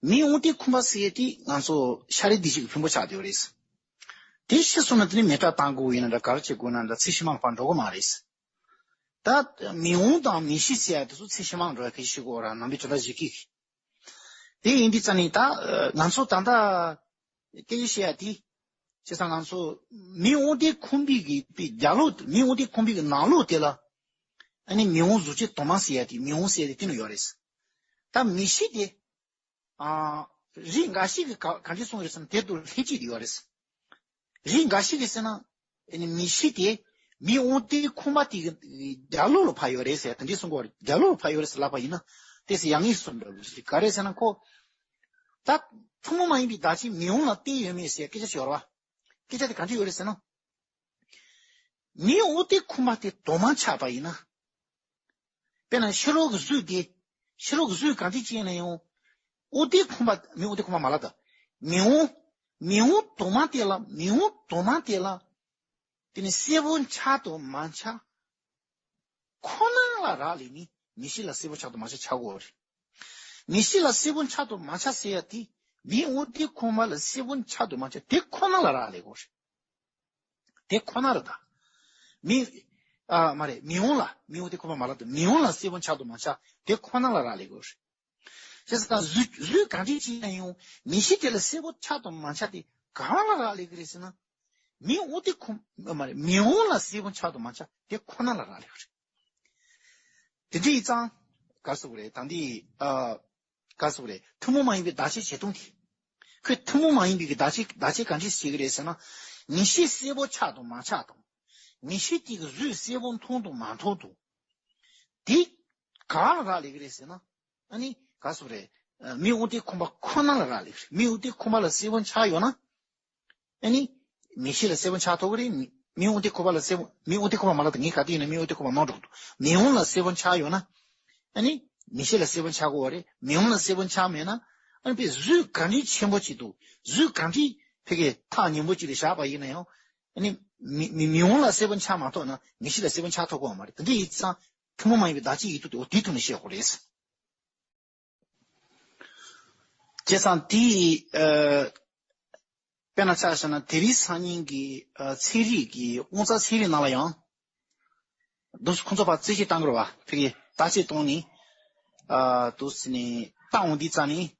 མིའི་དབང་རྟེན་ཁུངས་པ་ཟེར་ཡ་དེ་ང་ཚོ་ཤ་རིགས་སྡེ་བཞི་གི་ཕུང་པོ་ཆགས་བསྡད་ཡོད་རེད། དེ་ཤི་སོང་ན་དེ་ནས་མེ་སྲེག་བཏང་དགོས་ཡིན་ན་འདྲ། ག་རེ་བྱེད་དགོས་ན་འདྲ། ཚེ་ཕྱི་མ་ལ་ཕར་འགྲོ་གི་མ་རེད། ད་མིག་དབང་དང་མིག་ཤེས་ཟེར་ཡ་དེ་ཚོ་ཚེ་ཕྱི་མ་ལ་འགྲོ་ཡ་གི་ཤི་དགོས་ར། ནང་པའི་དྲིལ་བསྒྲགས་བཞི་ཀའི། དེ་ཡིན་དུས་ཙང་ནས་ད་ང་ཚོ་ད་ལྟ་སྐད་ཆ་བཤད་ཡ་དེ། བྱས་ཙང་ང་ཚོ་མིའི་དབང་རྟེན་ཁུངས་པའི་གི་པའི་རྒྱབ་ལོགས། མིའི་དབང་རྟེན་ཁུངས་པའི་གི་ནང་ལོགས་དེ་ལ། ཨ་ནི་མིག་དབང་གཟུགས་ཅན་དུ་མ་ཟེར་ཡ་དེ། མིག་དབང་ཟེར་ཡ་དེ་དེ་ནང་ཡོད་རེད། ད་མིག་ཤེས་དེ། ཨ། རིགས་འགའ་ཞིག་གིས་ག་ག་འདྲ་གསུངས་ཡོད་ཟེར་ན། དེ་དང་ལྷན་ཅིག་ཏུ་ཡོད་རེད། རིགས་འགའ་ཞིག་གིས་ཟེར་ན། ཨ་ནི་མིག་ཤེས་དེ་མིའི་དབང་རྟེན་ཁུངས་པ་དེ་གི་རྒྱབ་ལོགས་ལ་ཕར་ཡོད་རེད་ཟེར། དེ་འདྲ་གསུང་གི་ཡོད་རེད། རྒྱབ་ལོགས་ལ་ཕར་ཡོད་རེད་ཟེར་ལབ་པ་ཡིན་ན། དེ་ཟེར་ཡག་ངེས་སུ་འགྲོ་གི་རེད། ག་རེ་ཟེར་ན་ཁོ། ད་ཐུན་མོང་མ་ཡིན་པའི་བརྡ་ཆད་མིག་དབང་ལ་བརྟེན་ཡོད་མེད་ཟེར་སྐད་ཆ་ཞིག་ཡོད་རེད་པ། སྐད་ཆ་དེ་ག་འདྲ་ཡོད་རེད་ཟེར་ན། མིའི་དབང་རྟེན་ཁུངས་པ་དེ་དུ་མ་ཆགས་པ་ཡིན་ན། དཔེར་ན་ཕྱི་རོལ་གྱི་གཟུགས་དེ། ཕྱི་རོལ་གྱི་གཟུགས་གང་འདྲ་ཅིག་ཡིན་ན་ཡང་། དབང་རྟེན་ཁུངས་པ། མིའི་དབང་རྟེན་ཁུངས་པ་མ་ལབ་དང་། མིག་དབང་། མིག་དབང་དུ་མ་དེ་ལ། མིག་དབང་དུ་མ་དེ་ལ། དེ་ནི་གསལ་པོ་འཆར་དང་མ་འཆར་ཁོ་ན་ལ་རག་ལས་ནི་མིག་ཤེས་ལ་གསལ་པོ་འཆར་དང་མ་འཆར་ཆགས་དགོས་རེད། མིག་ཤེས་ལ་གསལ་པོ་འཆར་དང་མ་འཆར་ཟེར་ཡ་དེ་མིག་དབང་རྟེན་ཁུག་མ་ལ་གསལ་པོ་འཆར་དང་མ་འཆར་དེ་ཁོ་ན་ལ་རག་ལས་དགོས་རེད། དེ་ཁོ་ན་རེད་ད། མི། ཨ་མ་རེད། མིག་དབང་ལ་མིག་དབང་རྟེན་ཁུག་མ་མ་ལབ་དང་མིག་དབང་ལ་གསལ་པོ་འཆར་དང་མ་འཆར་དེ་ཁོ་ན་ལ་རག་ལས་དགོས་རེད། བྱས་ཙང་གཟུགས་གཟུགས་གང་འདྲ་ཅིག་ཡིན་ན་ཡང་མིག་ཤེས་དེ་ལ་གསལ་པོ་འཆར་དང་མ་འཆར་དེ་གང་ལ་རག་ལས་ཀྱི་རེད་ཟེར་ན། མིག་དབང་རྟེན་ཁུག་མ་རེད། མིག་དབང་ལ་གསལ་པོ་འཆར་དང་མ་འཆར་དེ་ཁོ་ན་ལ་རག་ལས་ཀྱི་རེད། དེ་འདྲ་ཡིན་ཙང་ག་རེ་ཟེར་དགོས་རེད། ད་འདི་ཨ་ག་རེ་ཟེར་དགོས་རེད། ཐུན་མོང་མ་ཡིན་པའི་བདག་གཅིག་བྱེད་སྟངས་དེ། ཁོས་ཐུན་མོང་མ་ཡིན་པའི་བདག་གཅིག་བདག་གཅིག་གང་འདྲ་བྱེད་ཀྱི་རེད་ཟེར་ན། མིག་ཤེས་གསལ་པོ་འཆར་དང་མ་འཆར་དང་། མིག་ཤེས་དེ་གི་གཟུགས་གསལ་པོ་མཐོང་དང་མ་མཐོང་དང་། དེ་གང་ལ་རག་ལས་ཀྱི་རེད་ཟེར་ན། ཨ་ནི་ག་རེ་ཟེར་དགོས་རེད། མིག་དབང་རྟེན་ཁུག་མ་ཁོ་ན་ལ་རག་ལས་ཀྱི་རེད། མིག་དབང་རྟེན་ཁུག་མ་ལ་གསལ་པོ་འཆར་ཡོད་ན། ཨ་ནི། མིག་ཤེས་ལ་གསལ་པོ་འཆར་ཐུབ་ཀྱི་རེད། མིག་དབང་རྟེན་ཁུག་པ་ལ་གསལ་པོ་མིག་དབང་རྟེན་ཁུག་པ་མ་ལབ་དང་ངས་ག་དུས་ཡིན་ན་མིག་དབང་རྟེན་ཁུག་པ་མང་དྲགས་འདུག་མིག་དབང་ལ་གསལ་པོ་འཆར་ཡོད་ན། ཨ་ནི། མིག་ཤེས་ལ་གསལ་པོ་འཆར་དགོས་པ་རེད། མིག་དབང་ལ་གསལ་པོ་འཆར་མེད་ན། ཨ་ནི་དཔེ་གཟུགས་གང་འདྲའི་ཆེན་པོ་ཅིག་འདུག་གཟུགས་གང་འདྲའི་ཕ་གིའི་ཐག་ཉེ་པོ་ཅིག་ལ་བཞག་པ་ཡིན་ན་ཡང་། ཨ་ནི། མིག་མིག་མིག་དབང་ལ་གསལ་པོ་འཆར་མ་ཐུབ་ན་མིག་ཤེས་ལ་གསལ་པོ་འཆར་ཐུབ་ཀྱི་ཡོད་མ་རེད། དེ་འདྲ་ཡིན་ཙང་། ཐུན་མོང་མ་ཡིན་པའི་བདག་གཅིག་ཡིན་དུས་དེ་འོ་དེའི་ཐོག་ནས་བཤད་དགོས་རེད། བྱས་ཙང་དེ་ཡི་ཨ། དཔེར་ན་ཆ་བཞག་ན་དེ་རིང་སང་ཉིན་གྱི་ཨ། ཚན་རིག་གི་དབང་རྩ་ཚན་རིག་ནང་ལ་ཡང་། འདུག་སེ་ཁོང་ཚོ་ཕར་རྩོད་གཞི་བཏང་དགོས་རེད་བ། ཕ་གིའི་བརྟག་དཔྱད་གཏོང་ནས། ཨ། འདུག་སེ་ནས་བཏང་འོང་དུས་ཙ་ནས།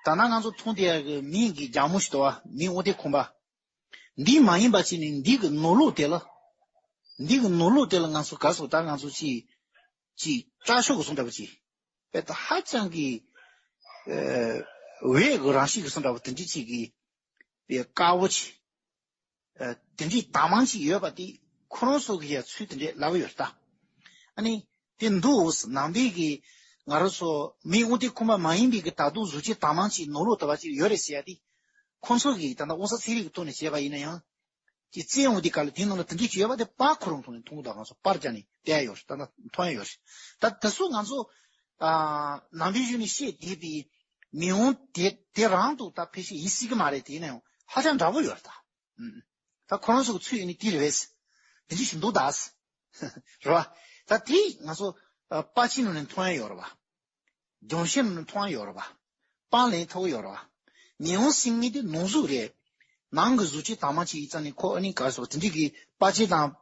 ད་ནང་ང་ཚོ་མཐོང་བསྡད་ཡག་གི་མིག་གི་རྒྱ་མོ་ཞིག་འདུག་བ། མིག་དབང་རྟེན་ཁུག་པ། འདི་མ་ཡིན་པ་བྱས་ནས་འདི་གི་ནོར་ལུག་དེ་ལ། འདི་གི་ནོར་ལུག་དེ་ལ་ང་ཚོ་ག་རེ་ཟེར་ད་ང་ཚོ་ཅིག་ཅིག་སྐྲ་ཤོག་གི་བཟོ་འདྲ་པོ་ཅིག་དཔེ་ད་ཧ་ཅང་གི། ཨ། འོད་ཀྱི་རང་བཞིན་གྱི་བཟོ་འདྲ་པོ་དེ་འདྲ་ཅིག་གི་དཔེ་དཀར་པོ་ཅིག་ཨ། དེ་འདྲའི་དྭངས་མ་ཅིག་ཡོད་པ་དེ་ཁོ་རང་ཚོ་གི་ཡ་ཚུལ་དེ་འདྲས་ལབ་ཡོད་རེད་ད། ཨ་ནི། དེ་འདུག་ནང་པའི་གི་ང་རང་ཚོ་མིག་དབང་རྟེན་ཁུག་པ་མ་ཡིན་པའི་གི་ད་དུང་གཟུགས་ཅན་དྭངས་མ་ཅིག་ནོར་ལུག་ལྟ་བུ་ཅིག་ཡོད་རེད་ཟེར་ཡ་དེ། ཁོང་ཚོ་གིས་ད་ལྟ་དབང་རྩ་ཚན་རིག་གི་ཐོག་ནས་བྱས་པ་ཡིན་ན་ཡང་། ཀྱི་བཙན་འོང་དེ་ག་ལ་དེའི་ནང་ལ་དེ་འདྲས་ཅིག་ཡོད་པ་དེ་པར་ཁོ་རང་ཐོག་ནས་མཐོང་གི་འདུག་ང་ཚོ་པར་རྒྱག་ནས་བསྡད་ཡོད་རེད། ད་ལྟ་མཐོང་ཡ་ཡོད་རེད། ད་དེ་ཚོ་ང་ཚོ་ཨ། ནང་པའི་གཞུང་ནས་བཤད་བསྡད་པའི་མིག་དབང་དེ་དེ་རང་དུ་ད་ཕལ་ཆེར་ཡིན་སྲིད་ཀྱི་མ་རེད། དེ་ཡིན་ན་ཡང་ཧ་ཅང་འདྲ་པོ་ཡོད་རེད་ད། ཨུམ། ད་ཁོ་རང་ཚོ་གི་ཚུལ་ཡིན་ནི་དེ་རེད་བས། དེ་འདྲ་ཞིག་འདུག་ད། རེད་བ། ད་དེ་ང་ཚོ་ཨ། པར་ཆས་ནང་ནས་མཐོང་ཡ་ཡོད་རེད་བ། རྒྱང་ཤེལ་ནང་ནས་མཐོང་ཡ་ཡོད་རེད་བ། པར་ལེན་ཐུབ་ཀྱི་ཡོད་རེད་བ། མིག་དབང་ཟེར་མཁན་དེ་ནང་གཟུགས་རེད། ནང་གི་གཟུགས་ཅན་དྭངས་མ་ཅིག་ཡིན་ཙང་ནི་ཁོ་ཨ་ནི་ག་རེ་ཟེར་དེ་འདྲ་གི་པར་ཆས་དང་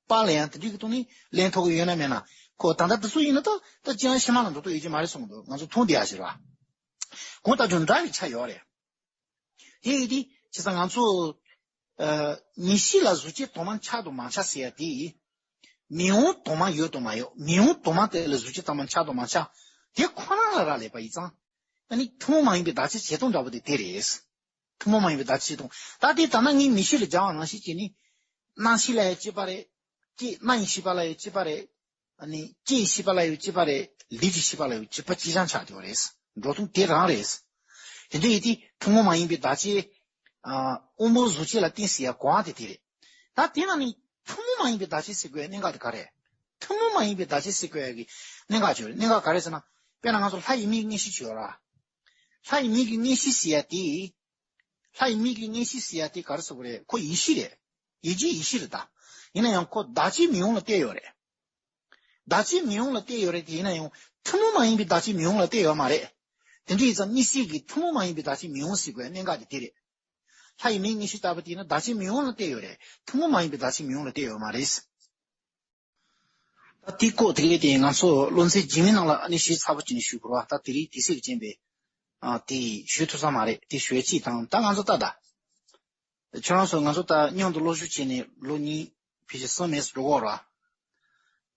པར་ལེན་ཡ་དེ་འདྲ་གི་ཐོག་ནས་ལེན་ཐུབ་ཀྱི་ཡོད་ན་མེད་ན། ཁོ་ད་ལྟ་དེ་ཚོ་ཡིན་ན་ད་ད་ཅི་ཡང་ཕྱི་མ་ལ་འགྲོ་ཐུབ་ཡོད་ཀྱི་མ་རེད་གསུངས་འདུག་ང་ཚོ་མཐོང་བསྡད་ཡ་ཞིག་རེད་བ། གང་ལྟར་ཀྱང་འདྲ་བའི་ཆ་ཡོད་རེད། དེ་ཡིན་དུས་བྱས་ཙང་ང་ཚོ་ཨ། མིག་ཤེས་ལ་གཟུགས་ཅན་དྭངས་མ་འཆར་དང་མ་འཆར་ཟེར་ཡ་དེ། མིག་དབང་དྭངས་མ་ཡོད་དང་མ་ཡོད། མིག་དབང་དྭངས་མ་དེ་ལ་གཟུགས་ཅན་དྭངས་མ་འཆར་དང་མ་འཆར། དེ་ཁོ་ན་ལ་རག་ལས་པ་ཡིན་ཙང་། ཨ་ནི་ཐུན་མོང་མ་ཡིན་པའི་བདག་གཅིག་བྱེད་སྟངས་འདྲ་པོ་དེ་དེ་རེད། ཐུན་མོང་མ་ཡིན་པའི་བདག་གཅིག་བྱེད་སྟངས་ད་དེ་ད་ནང་ངས་མིག་ཤེས་ལ་སྦྱར་བ་ནང་བཞིན་བྱས་ནས། རྣ་ཤེས་ལ་ཡང་གཅིག་པ་རེད། ལྕེ་རྣ་ཡི་ཤེས་པ་ལ་ཡང་གཅིག་པ་རེད། ཨ་ནི་ལྕེ་ཡི་ཤེས་པ་ལ་ཡང་གཅིག་པ་རེད། ལུས་ཀྱི་ཤེས་པ་ལ་ཡང་གཅིག་པ་གཅིག་རྐྱང་ཆགས་བསྡད་པ་རེད། འགྲོ་སྟངས་དེ་རང་རེད། དེ་འདྲ་ཡིན་དུས་ཐུན་མོང་མ་ཡིན་པའི་བདག་གཅིག་ཨ། དབང་པོ་གཟུགས་ཅན་ལ་བརྟེན་ཟེར་ཡ་གོ་བ་དེ་དེ་རེད། ད་དེ་ནང་ནས་ཐུན་མོང་མ་ཡིན་པའི་བདག་གཅིག་ཟེར་དགོས་ཡ་གནད་འགག་དེ་ག་རེད། ཐུན་མོང་མ་ཡིན་པའི་བདག་གཅིག་ཟེར་དགོས་ཡ་གི་གནད་འགག་ཅིག་ཡོད་རེད། གནད་འགག་ག་རེ་ཟེར་ན། དཔེར་ན་ང་ཚོ་ལྷ་ཡི་མིག་གི་མངོན་ཤེས་ཅིག་ཡོད་ར། ལྷ་ཡི་མིག་གི་མངོན་ཤེས་ཟེར་ཡ་དེ། ལྷ་ཡི་མིག་གི་མངོན་ཤེས་ཟེར་ཡ་དེ་ག་རེ་ཟེར་དགོས་རེད། ཁོ་ཡེ་ཤེས་རེད། ཡིད་ཀྱི་ཡེ་ཤེས་རེད་ད། ཡིན་ན་ཡང་ཁོ་བདག་གཅིག་མིག་དབང་ལ་བལྟས་ཡོད་རེད། བདག་གཅིག་མིག་དབང་ལ་བལྟས་ཡོད་རེད་དེ། ཡིན་ན་ཡང་ཐུན་མོང་མ་ཡིན་པའི་བདག་གཅིག་མིག་དབང་ལ་བལྟས་ཡོད་མ་རེད། དེ་འདྲ་ཡིན་ཙང་དམིགས་བསལ་གྱི་ཐུན་མོང་མ་ཡིན་པའི་བདག་གཅིག་མིག་དབང་ཟེར་དགོས་ཡ་གནད་འགག་དེ་དེ་རེད། ལྷ་ཡི་མིག་མངོན་ཤེས་ལྟ་བུ་དེ་ཡིན་ན་བདག་གཅིག་མིག་དབང་ལ་བལྟས་ཡོད་རེད། ཐུན་མོང་མ་ཡིན་པའི་བདག་གཅིག་མིག་དབང་ལ་བལྟས་ཡོད་མ་རེད། ད་དེའི་སྐོར་དེ་གའི་དེ་ང་ཚོ་སློབ་ཚན་རྗེས་མའི་ནང་ལ་ཨ་ནི་ཞིབ་ཚགས་པོ་བྱས་ནས་ཞུ་དགོས་རེད་བ། ད་དེ་རིང་དུས་ཚོད་ཀྱི་རྐྱེན་པས་ཨ་དེ་ཞུ་ཐུབ་ས་མ་རེད། དེ་ཞུ་ཡ་གཅིག་དང་། ད་ང་ཚོ་ད་ད་ཁྱོད་རང་ཚོ་ང་ཚོ་ད་མཉམ་དུ་སློབ་ཞུགས་བྱས་ནས་ལོ་གཉིས་ཕལ་ཆེར་གསུམ་མེད་ཙམ་འགྲོ་གི་ཡོད་རེད་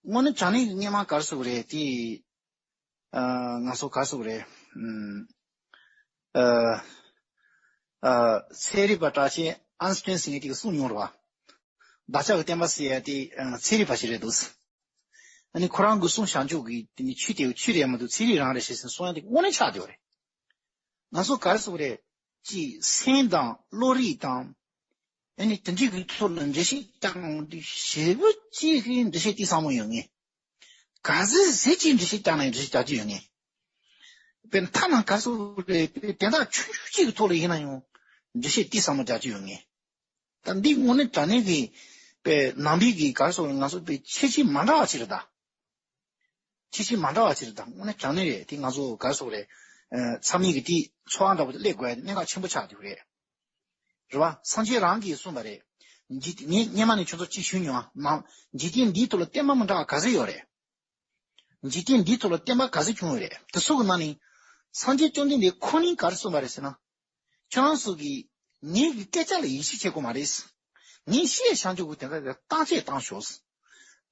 བ། དངོས་གནས་དྲང་གནས་ཀྱི་སྔོན་མ་ག་རེ་ཟེར་དགོས་རེད་དེ། ཨ། ང་ཚོ་ག་རེ་ཟེར་དགོས་རེད། ཨ། ཨ། ཚན་རིག་པ་གྲགས་ཅན་ཨན་སི་ཊིན་ཟེར་མཁན་དེ་གིས་གསུངས་མྱོང་རེད་བ། བདག་ཅག་གི་བསྟན་པ་ཟེར་ཡ་དེ་ཨ་ཚན་རིག་པ་ཞིག་རེད་འདུག་ཨ་ནི་ཁོ་རང་གིས་གསུངས་བཞག་འཇུག་གི་དེ་ནི་ཆོས་དེ་ཆོས་རེད་མ་གཏོགས་ཚན་རིག་རང་རེད་ཟེར་གསུང་ཡ་དེ་དངོས་གནས་ཆགས་བསྡད་ཡོད་རེད། ང་ཚོ་ག་རེ་ཟེར་དགོས་རེད། ཅིག་སེམས་དང་བློ་རིག་དང་། ཨ་ནི་དེ་འདྲའི་གི་ཐོག་ལ་འགྲེལ་བཤད་བརྒྱབ་ཡོང་དུས་ཞེ་པོ་ཅིག་གི་འགྲེལ་བཤད་གཏིང་ཟབ་མོ་ཡོད་ངེས། ག་ཚོད་ཟེར་ཅིག་འགྲེལ་བཤད་བརྒྱབ་ན་ཡང་འགྲེལ་བཤད་རྒྱག་རྒྱུ་ཡོད་ངེས། དཔེར་ན་ཐ་ན་ག་རེ་ཟེར་དགོས་རེད། དཔེ་དོན་དག་ཆུང་ཆུང་ཅིག་གི་ཐོག་ལ་ཡིན་ན་ཡང་འགྲེལ་བཤད་གཏིང་ཟབ་མོ་རྒྱག་རྒྱུ་ཡོད་ངེས། ད་འདི་དངོས་གནས་དྲང་གནས་ཀྱི་ པའི་ནང་པའི་གི་ག་རེ་ཟེར་དགོས་རེད། ང་ཚོ་པའི་ཁྱད་ཆོས་མ་འདྲ་བ་ཅིག་རེད་ད། ཁྱད་ཆོས་མ་འདྲ་བ་ཅིག་རེད་ད། དངོས་གནས་དྲང་གནས་རེད། དེ་ང་ཚོ་ག་རེ་ཟེར་དགོས་རེད། ཨ། ཚང་མས་གི་དེ་ཚོར་བ་འདྲ་པོ་དེ་སླེབས་དགོས་ཡ་དེ་གནད་འགག་ཆེན་པོ་ཆགས་བསྡད་ཡོད་རེད། རེད་བ། སངས་རྒྱས་རང་གིས་གསུངས་པ་རེད། འཇིག་ངས་སྔོན་མ་ནས་ཁྱོད་ཚོ་ཅིག་ཞུས་མྱོང་ང་། འཇིག་རྟེན་འདིའི་ཐོག་ལ་བསྟན་པ་མི་འདྲ་བ་ག་ཚོད་ཡོད་རེད། འཇིག་རྟེན་འདིའི་ཐོག་ལ་བསྟན་པ་ག་ཚོད་བྱུང་ཡོད་རེད། དེ་ཚོ་གི་ནང་ནས་སངས་རྒྱས་བཅོམ་ལྡན་འདས་ཁོ་ནས་ག་རེ་གསུངས་པ་རེད་ཟེར་ན། ཁྱོད་རང་ཚོ་གིས་ངའི་གི་སྐད་ཆ་ལ་ཡིད་ཆེས་བྱེད་དགོས་མ་རེད། ངས་བཤད་བྱང་ཆུབ་ཀྱི་དོན་དག་དེ་བརྟག་དཔྱད་བཏང་ཤོག།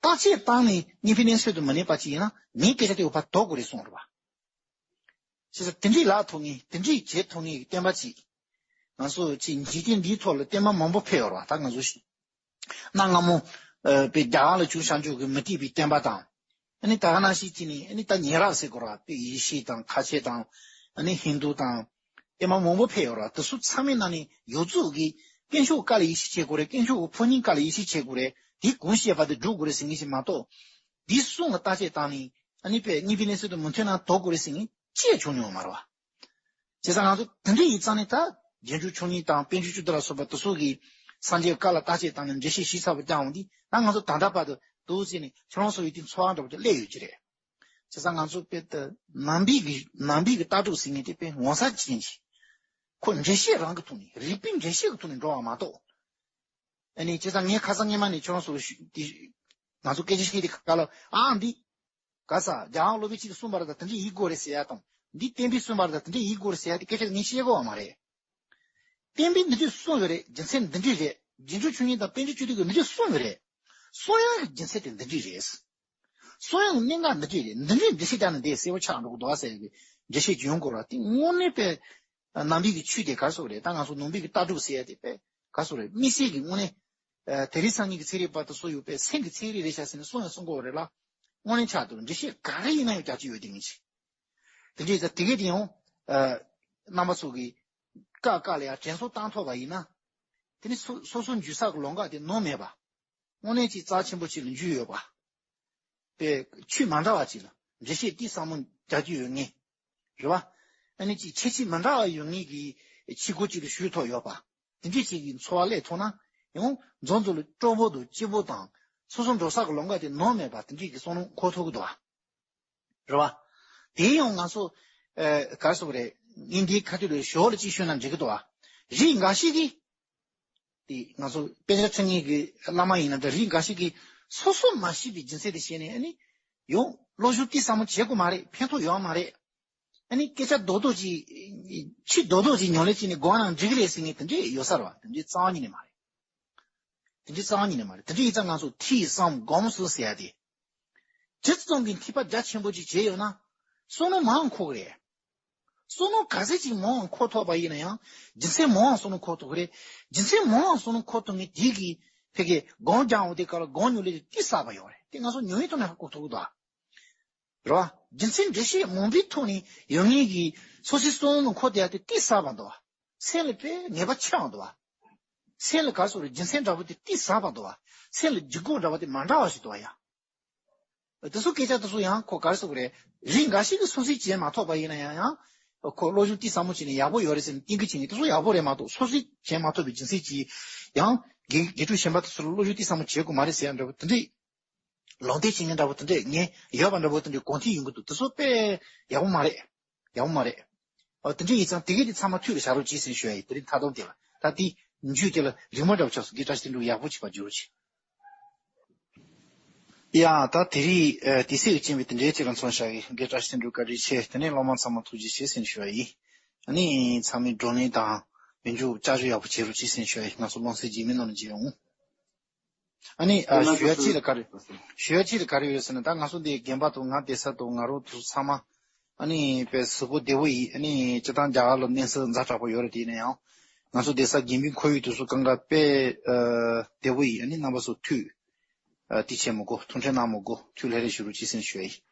བརྟག་དཔྱད་བཏང་ནས་གཉིས་ཕན་གནས་ཚུལ་དུ་མི་གནས་པ་ཅིག་ཡིན་ན་ངའི་སྐད་ཆ་དེ་འོ་ཕར་དོར་དགོས་རེད་གསུངས་རེད་བ། བྱས་ཙང་དེ་འདྲའི་ལབ་ཐུབ་མཁན། དེ་འདྲའི་བྱེད་ཐུབ་མཁན་གྱི་བསྟན་པ་ཅིག་ང་ཚོ་ཅིག་འཇིག་རྟེན་འདིའི་ཐོག་ལ་བསྟན་པ་མང་པོ་ཕེབས་ཡོད་རེད་བ། ད་ང་ཚོ་ཤི། གནའ་སྔ་མོ། ཨ། པའི་རྒྱ་གར་ལ་བྱུང་བྱང་ཆུབ་ཀྱི་མུ་སྟེགས་པའི་བསྟན་པ་དང་། ཨ་ནི་ད་ག་ནང་བཞིན་བྱས་ནས་ཨ་ནི་ད་ཉེ་རབས་ཟེར་དགོས་རེད་བ། པའི་ཡེ་ཤུ་དང་ཁ་ཆེ་དང་། ཨ་ནི་ཧིན་དུ་དང་། བསྟན་པ་མང་པོ་ཕེབས་ཡོད་རེད་བ། དེ་ཚོ་ཚང་མའི་ནང་ནས་ཡོངས་རྫོགས་ཀྱིས་དཀོན་མཆོག་བཀའ་ལ་ཡིད་ཆེས་བྱེད་དགོས་རེད། དཀོན་མཆོག་གི་ཕོ་ཉའི་བཀའ་ལ་ཡིད་ཆེས་བྱེད་དགོས་རེད། དེ་གང་བཤད་པ་དེ་སྒྲུབ་དགོས་རེད་ཟེར་མཁན་ཞིག་མ་གཏོགས། འདི་གསུམ་ལ་བརྟག་དཔྱད་བཏང་ནས་ཨ་ནི་པའི་གཉིས་ཕན་གནས་ཚུལ་དུ་མི་མཐུན་ན་དོར་དགོས་རེད་ཟེར་མཁན་ཅིག་བྱུང་མྱོང་མ་རེད་བ། བྱས་ཙང་ང་ཚོ་དེ་འདྲ་ཡིན་ཙང་ནི་ད་རྗེས་འཇུག་ཆོས་ཉིད་དང་པཎ་ཆེན་བཅུ་དྲུག་ལ་སོགས་པ་དེ་ཚོ་གིས་སངས་རྒྱས་བཀའ་ལ་བརྟག་དཔྱད་བཏང་ནས་འགྲེལ་བཤད་ཞིབ་ཚགས་པོ་བརྒྱབ་འོང་དུས། ད་ང་ཚོ་ད་ལྟ་བར་དུ་འདུག་ཟེར་ནས་ཁྱོད་རང་ཚོ་ཡི་དེ་ཚོར་བ་འདྲ་པོ་ཅིག་སླེབས་ཡོད་ཀྱི་རེད། བྱས་ཙང་ང་ཚོ་དཔེ་ད་ནང་པའི་གི་ནང་པའི་གི་ལྟ་གྲུབ་ཟེར་མཁན་དེ་དཔེ་ངོ་མཚར་ཅན་ཞིག་ཁོ་འགྲེལ་བཤད་རང་གི་ཐོག་ནས། རིགས་པའི་འགྲེལ་བཤད་ཀྱི་ཐོག་ནས་འགྲོ་བ་མ་གཏོགས། ཨ་ནི་བྱས་ཙང་ངས་ཁ་སང་སྔོན་མ་ནས་ཁྱོད་རང་ཚོ་ལ་ཞུ། དེ་ང་ཚོ་སྐད་ཆ་བཤད་དེ་ག་ལ་ཨ་འདི། ག་ས་རྒྱལ་དབང་སློབ་དཔོན་གཅིག་གིས་གསུངས་པ་རེད་ད། དེ་འདྲ་ཡིན་དགོས་རེད་ཟེར་ཡ་དང་། འདི་བསྟན་པས་གསུངས་པ་རེད་ད། དེ་འདྲ་ཡིན་དགོས་རེད་ཟེར་ཡ་དེ་སྐད་ཆ་ངས་བཤད་དགོས་པ་མ་རེད། བསྟན་པས་འདི་འདྲ་གསུངས་ཡོད་རེད། རྒྱུ་མཚན་འདི་འདྲ་རེད། རྗེས་འཇུག་ཆོས་ཉིད་དང་པཎ་ཆེན་བཅུ་དྲུག་གིས་འདི་འདྲ་གསུངས་ཡོད་རེད། གསུང་ཡག་གི་རྒྱུ་མཚན་དེ་འདི་འདྲ་རེད། གསུང་ཡག་གི་གནད་འགག་འདི་འདྲ་རེད། འདི་འདྲའི་འགྲེལ་བཤད་བརྒྱབ་ན་འདི་གསལ་པོ་ཆགས་འགྲོ་གི་འདུག་ཨ་ཟེར་ཡ་གི་འགྲེལ་བཤད་ཅིག་ཡོང་དགོས་རེད་བ། དེ་དངོས་གནས་དཔེ། ནང་པའི་གི་ཆོས་དེ་ག་རེ་ཟེར་དགོས་རེད། ད་ང་ཚོ་ནང་པའི་གི་ལྟ་གྲུབ་ཟེར་ཡ་དེ་དཔེ་ག་རེ་ཟེར་དགོས་རེད། དམིགས་བསལ་གྱི་དངོས་གནས། ཨ། དེ་རིང་སང་ཉིན་གྱི་ཚན་རིག་པ་དེ་ཚོ་ཡོད་པའི་སེམས་ཀྱི་ཚན་རིག་རེད་ཤག་ཟེར་ནས་གསུང་ཡང་གསུང་གི་ཡོད་རེད་ལ། དངོས་གནས་ཆགས་འདུག་འགྲེལ་བཤད་ག་རེ་ཡིན་ན་ཡང་རྒྱག་རྒྱུ་ཡོད། དེ་ངེས་ཅིག་དེ་འདྲའི་ད་དེ་གས་དེ་ཡང་། ཨ། རྣམ་པ་ཚོ་གིས་བཀའ་བཀའ་ལ་ཡང་དྲན་གསོ་བཏང་ཐུབ་པ་ཡིན་ན། དེ་ནི་སོ་སོ་སོ་འཇུ་ས་གི་ལམ་ཁ་དེ་ནོར་མེད་པ། དངོས་གནས་ཅིག་རྩ་ཆེན་པོ་ཅིག་ལ་འཇུས་ཡོད་པ། པའི་ཆོས་མ་འདྲ་བ་ཅིག་ལ་འགྲེལ་བཤད་ཏིག་ཙམ་མོ་རྒྱག་རྒྱུ་ཡོད་ངེས། རེད་བ། ཨ་ནི་ཅིག་ཁྱད་ཆོས་མ་འདྲ་བ་ཡོད་ངེས་ཀྱི་ཕྱི་སྒོ་ཅིག་ལ་ཞུགས་ཐུབ་ཡོད་པ། དེ་འདྲའི་ཅིག་གི་ཚོར་བ་སླེབས་ཐུབ་ན། ཡང་མཛོ་མཛོ་ལ་སྤྲོ་པོ་དང་སྐྱིད་པོ་དང་། སོ་སོ་འགྲོ་ས་གི་ལམ་ཁ་དེ་ནོར་མེད་པ་དེ་འདྲའི་གི་བསམ་བློ་འཁོར་ཐུབ་ཀྱི་འདུག་བ། རེད་བ། དེ་ཡང་ང་ཚོ། ཨ། ག་རེ་ཟེར་དགོས་རེད། ངས་འདིའི་ཁ་ཐུག་ལ་ཞོར་ལ་ཅིག་ཞུས་ན་འགྲིག་གི་འདུག་བ། རིགས་འགའ་ཞིག་གིས། དེ་ང་ཚོ་དཔེ་ཆ་འཚོལ་མཁན་གྱི་བླ་མ་ཡིན་ན་འདྲ། རིགས་འགའ་ཞིག་གིས་སོ་སོ་མ་ཤེས་པའི་རྒྱུ་མཚན་དེ་བཤད་ནས། ཨ་ནི་ཡང་བློ་སྦྱོང་ཏིག་ཙམ་མོ་བྱེད་དགོས་མ་རེད། ཕན་ཐོགས་ཡོད་མ་རེད། ཨ་ནི་སྐད་ཆ་རྡོག་རྡོག་ཅིག་ཆུ་རྡོག་རྡོག་ཅིག་ཉོ་ལེ་བྱས་ནས་དགོས་ན་འགྲིག་གི་རེད་ཟེར་མཁན་དེ་འདྲས་ཡོད་ས་རེད་བ། དེ་འདྲས་རྩ་བ་ཉིད་ནས་མ་རེད། དེ་འདྲས་རྩ་བ་ཉིད་ནས་མ་རེད། དེ་འདྲས་ཡིན་ཙང་ང་ཚོ་ཐོས་བསམ་སྒོམ་གསུམ་ཟེར་ཡ་དེ། ཇི་ཙམ་གྱིས་ཐོས་པ་རྒྱ་ཆེན་པོ་ཅིག་བྱས་ཡོད་ན། བསམ་བློ་མང་འཁོར་གི་རེད། བསམ་བློ་ག་ཚད་ཅིག་མང་འཁོར་ཐུབ་པ་ཡིན་ན་ཡང་། རྒྱུ་མཚན་མང་བསམ་བློ་འཁོར་ཐུབ་ཀྱི་རེད། རྒྱུ་མཚན་མང་བསམ་བློ་འཁོར་ཐུབ་མཁན་དེ་གིས་ཕ་གིའི་སྒོམ་རྒྱག་འོང་དུས་སྐབས་ལ་སྒོམ་ཉོ་ལེ་དེ་ཏིག་ཙམ་ཡོད་རེད། དེ་ང་ཚོ་ཉོ་ཡི་ཐོག་ནས་ཧ་གོ་ཐུབ་ཀྱི་འདུག་ཨ། རེད་བ། རྒྱུ་མཚན་འགྲེལ་བཤད་མང་པོའི་ཐོག་ནས་ཡོད་མཁན་གྱི་སོ་སོའི་བསམ་བློ་འཁོར་བསྡད་ཡ་དེ་ཏིག་ཙམ་འདུག་བ། སེམས་ལ་དཔེ་ངེས་པ་ཆགས་འདུག་བ། སེམས་ལ་ག་རེ་ཟེར་དགོས་རེད། རྒྱུ་མཚན་འདྲ་པོ་དེ་ཏིག་ཙམ་འདུག་བ། སེམས་ལ་འཇུག་སྒོ་འདྲ་པོ་དེ་མ་འདྲ་བ་ཞིག་འདུག་བ་ཡ། དེ་ཚོ་སྐད་ཆ་དེ་ཚོ་ཡང་ཁོ་ག་རེ་ཟེར་དགོས་རེད། རིགས་འགའ་ཞིག་གིས་སོ་སོས་བྱེད་མ་ཐུབ་པ་ཡིན་ན་ཡང་། ཡང་ཁོ་བློ་སྦྱོང་ཏིག་ཙམ་མོ་བྱས་ནས་ཡག་པོ་ཡོད་རེད་ཟེར་ནས་གཏན་འཁེལ་བྱེད་མཁན་དེ་ཚོ་ཡག་པོ་རེད་མ་གཏོགས། སོ་སོས་བྱེད་མ་ཐུབ་པའི་རྒྱུ་མཚན་གྱིས་ཡང་དགེ་དགེ་ཕྲུག་གཞན་པ་དེ་ཚོ་ལ་བློ་སྦྱོང་ཏིག་ཙམ་མོ་བྱེད་དགོས་མ་རེད་ཟེར་ཡ་འདྲ་པོ་དེ་འདྲས། ལུང་བསྟན་བྱེད་མཁན་འདྲ་པོ་དེ་འདྲས་ངས་ཡོད་པ་འདྲ་པོ་དེ་འདྲས་གོ་ཐོས་ཡོང་གི་འདུག་དེ་ཚོ་དཔེ་ཡག་པོ་མ་རེད། ཡག་པོ་མ་རེད། ཨོ། དེ་འདྲས་ཡིན་ཙང་དེ་གས་དེ་ཚང་མ་ཐུགས་ལ་བཞག་རོགས་གྱིས་ཟེར་ཞུ་ཡ་ཡིན། དེ་རིང་མཐའ་སྡོམ་དེ་ལ་ད་དེ་མཇུག་དེ་ལ་རི་མོ་འདྲ་པོ་ཆགས་སོང་། དགེ་བཀྲ་ཤིས་དོན་གྲུབ་ཡག་པོ་བྱས་པ་བརྗོད་རོགས་གྱིས། ཡ། ད་དེ་རིང་ཨ་དུས་ཚོད་ཀྱི་རྐྱེན་པས་དེ་འདྲའི་ཅིག་ལ་མཚོན་བྱ་ཡིན། དགེ་བཀྲ་ཤིས་དོན་གྲུབ་བཀའ་དྲིན་ཆེ། དེ་ནས་སློབ་མ་ཚང་མ་ཐུགས་རྗེ་ཆེ་ཟེར་ཞུ་ཡ་ཡིན། ཨ་ནི་ཚང་མས་བགྲོ་གླེང་དང་མི་འཇུག་ལྕགས་ཞུ་ཡག་པོ་བྱེད་རོགས་གྱིས་ཟེར་ཞུ་ཡ་ཡིན། ང་ཚོ་སློབ་ཚན་རྗེས་མའི་ནང་ལ་མཇལ་ཡོང་། ཨ་ནི་ཨ་ཞུ་ཡ་གཅིག་ལ་ག་རེ། ཞུ་ཡ་གཅིག་ལ་ག་རེ་ཡོད་ཟེར་ན། ད་ང་ཚོ་འདི་རྒན་པ་དང་ང་བསྡད་ས་དང་ང་རང་དུ་ཚང་མ་ཨ་ནི་དཔེ་གཟུགས་པོ་བདེ་པོ་ཡིན། ཨ་ནི་སྤྱིར་བཏང་རྒྱ་གར་ལ་གནས་ཚུལ་ཛ་དྲག་པོ་ཡོད་རེད། དེ་ཡིན་ན་ཡང་ང་ཚོ་བསྡད་ས་དགོན་པའི་ཁོར་ཡུག་དེ་ཚོ་གང་ག་དཔེ་ཨ་བདེ་པོ་ཡིན། ཨ་ནི་རྣམ་པ་ཚོ་ཐུགས་ཨ་དེ་བྱེད་མི་དགོས། ཐུགས་ཁྲལ་གནང་མི་དགོས། ཐུགས་ལྷོད་ལྷོད་བཞུགས་རོགས་གྱིས་ཟེར་ཞུ་ཡ་ཡིན།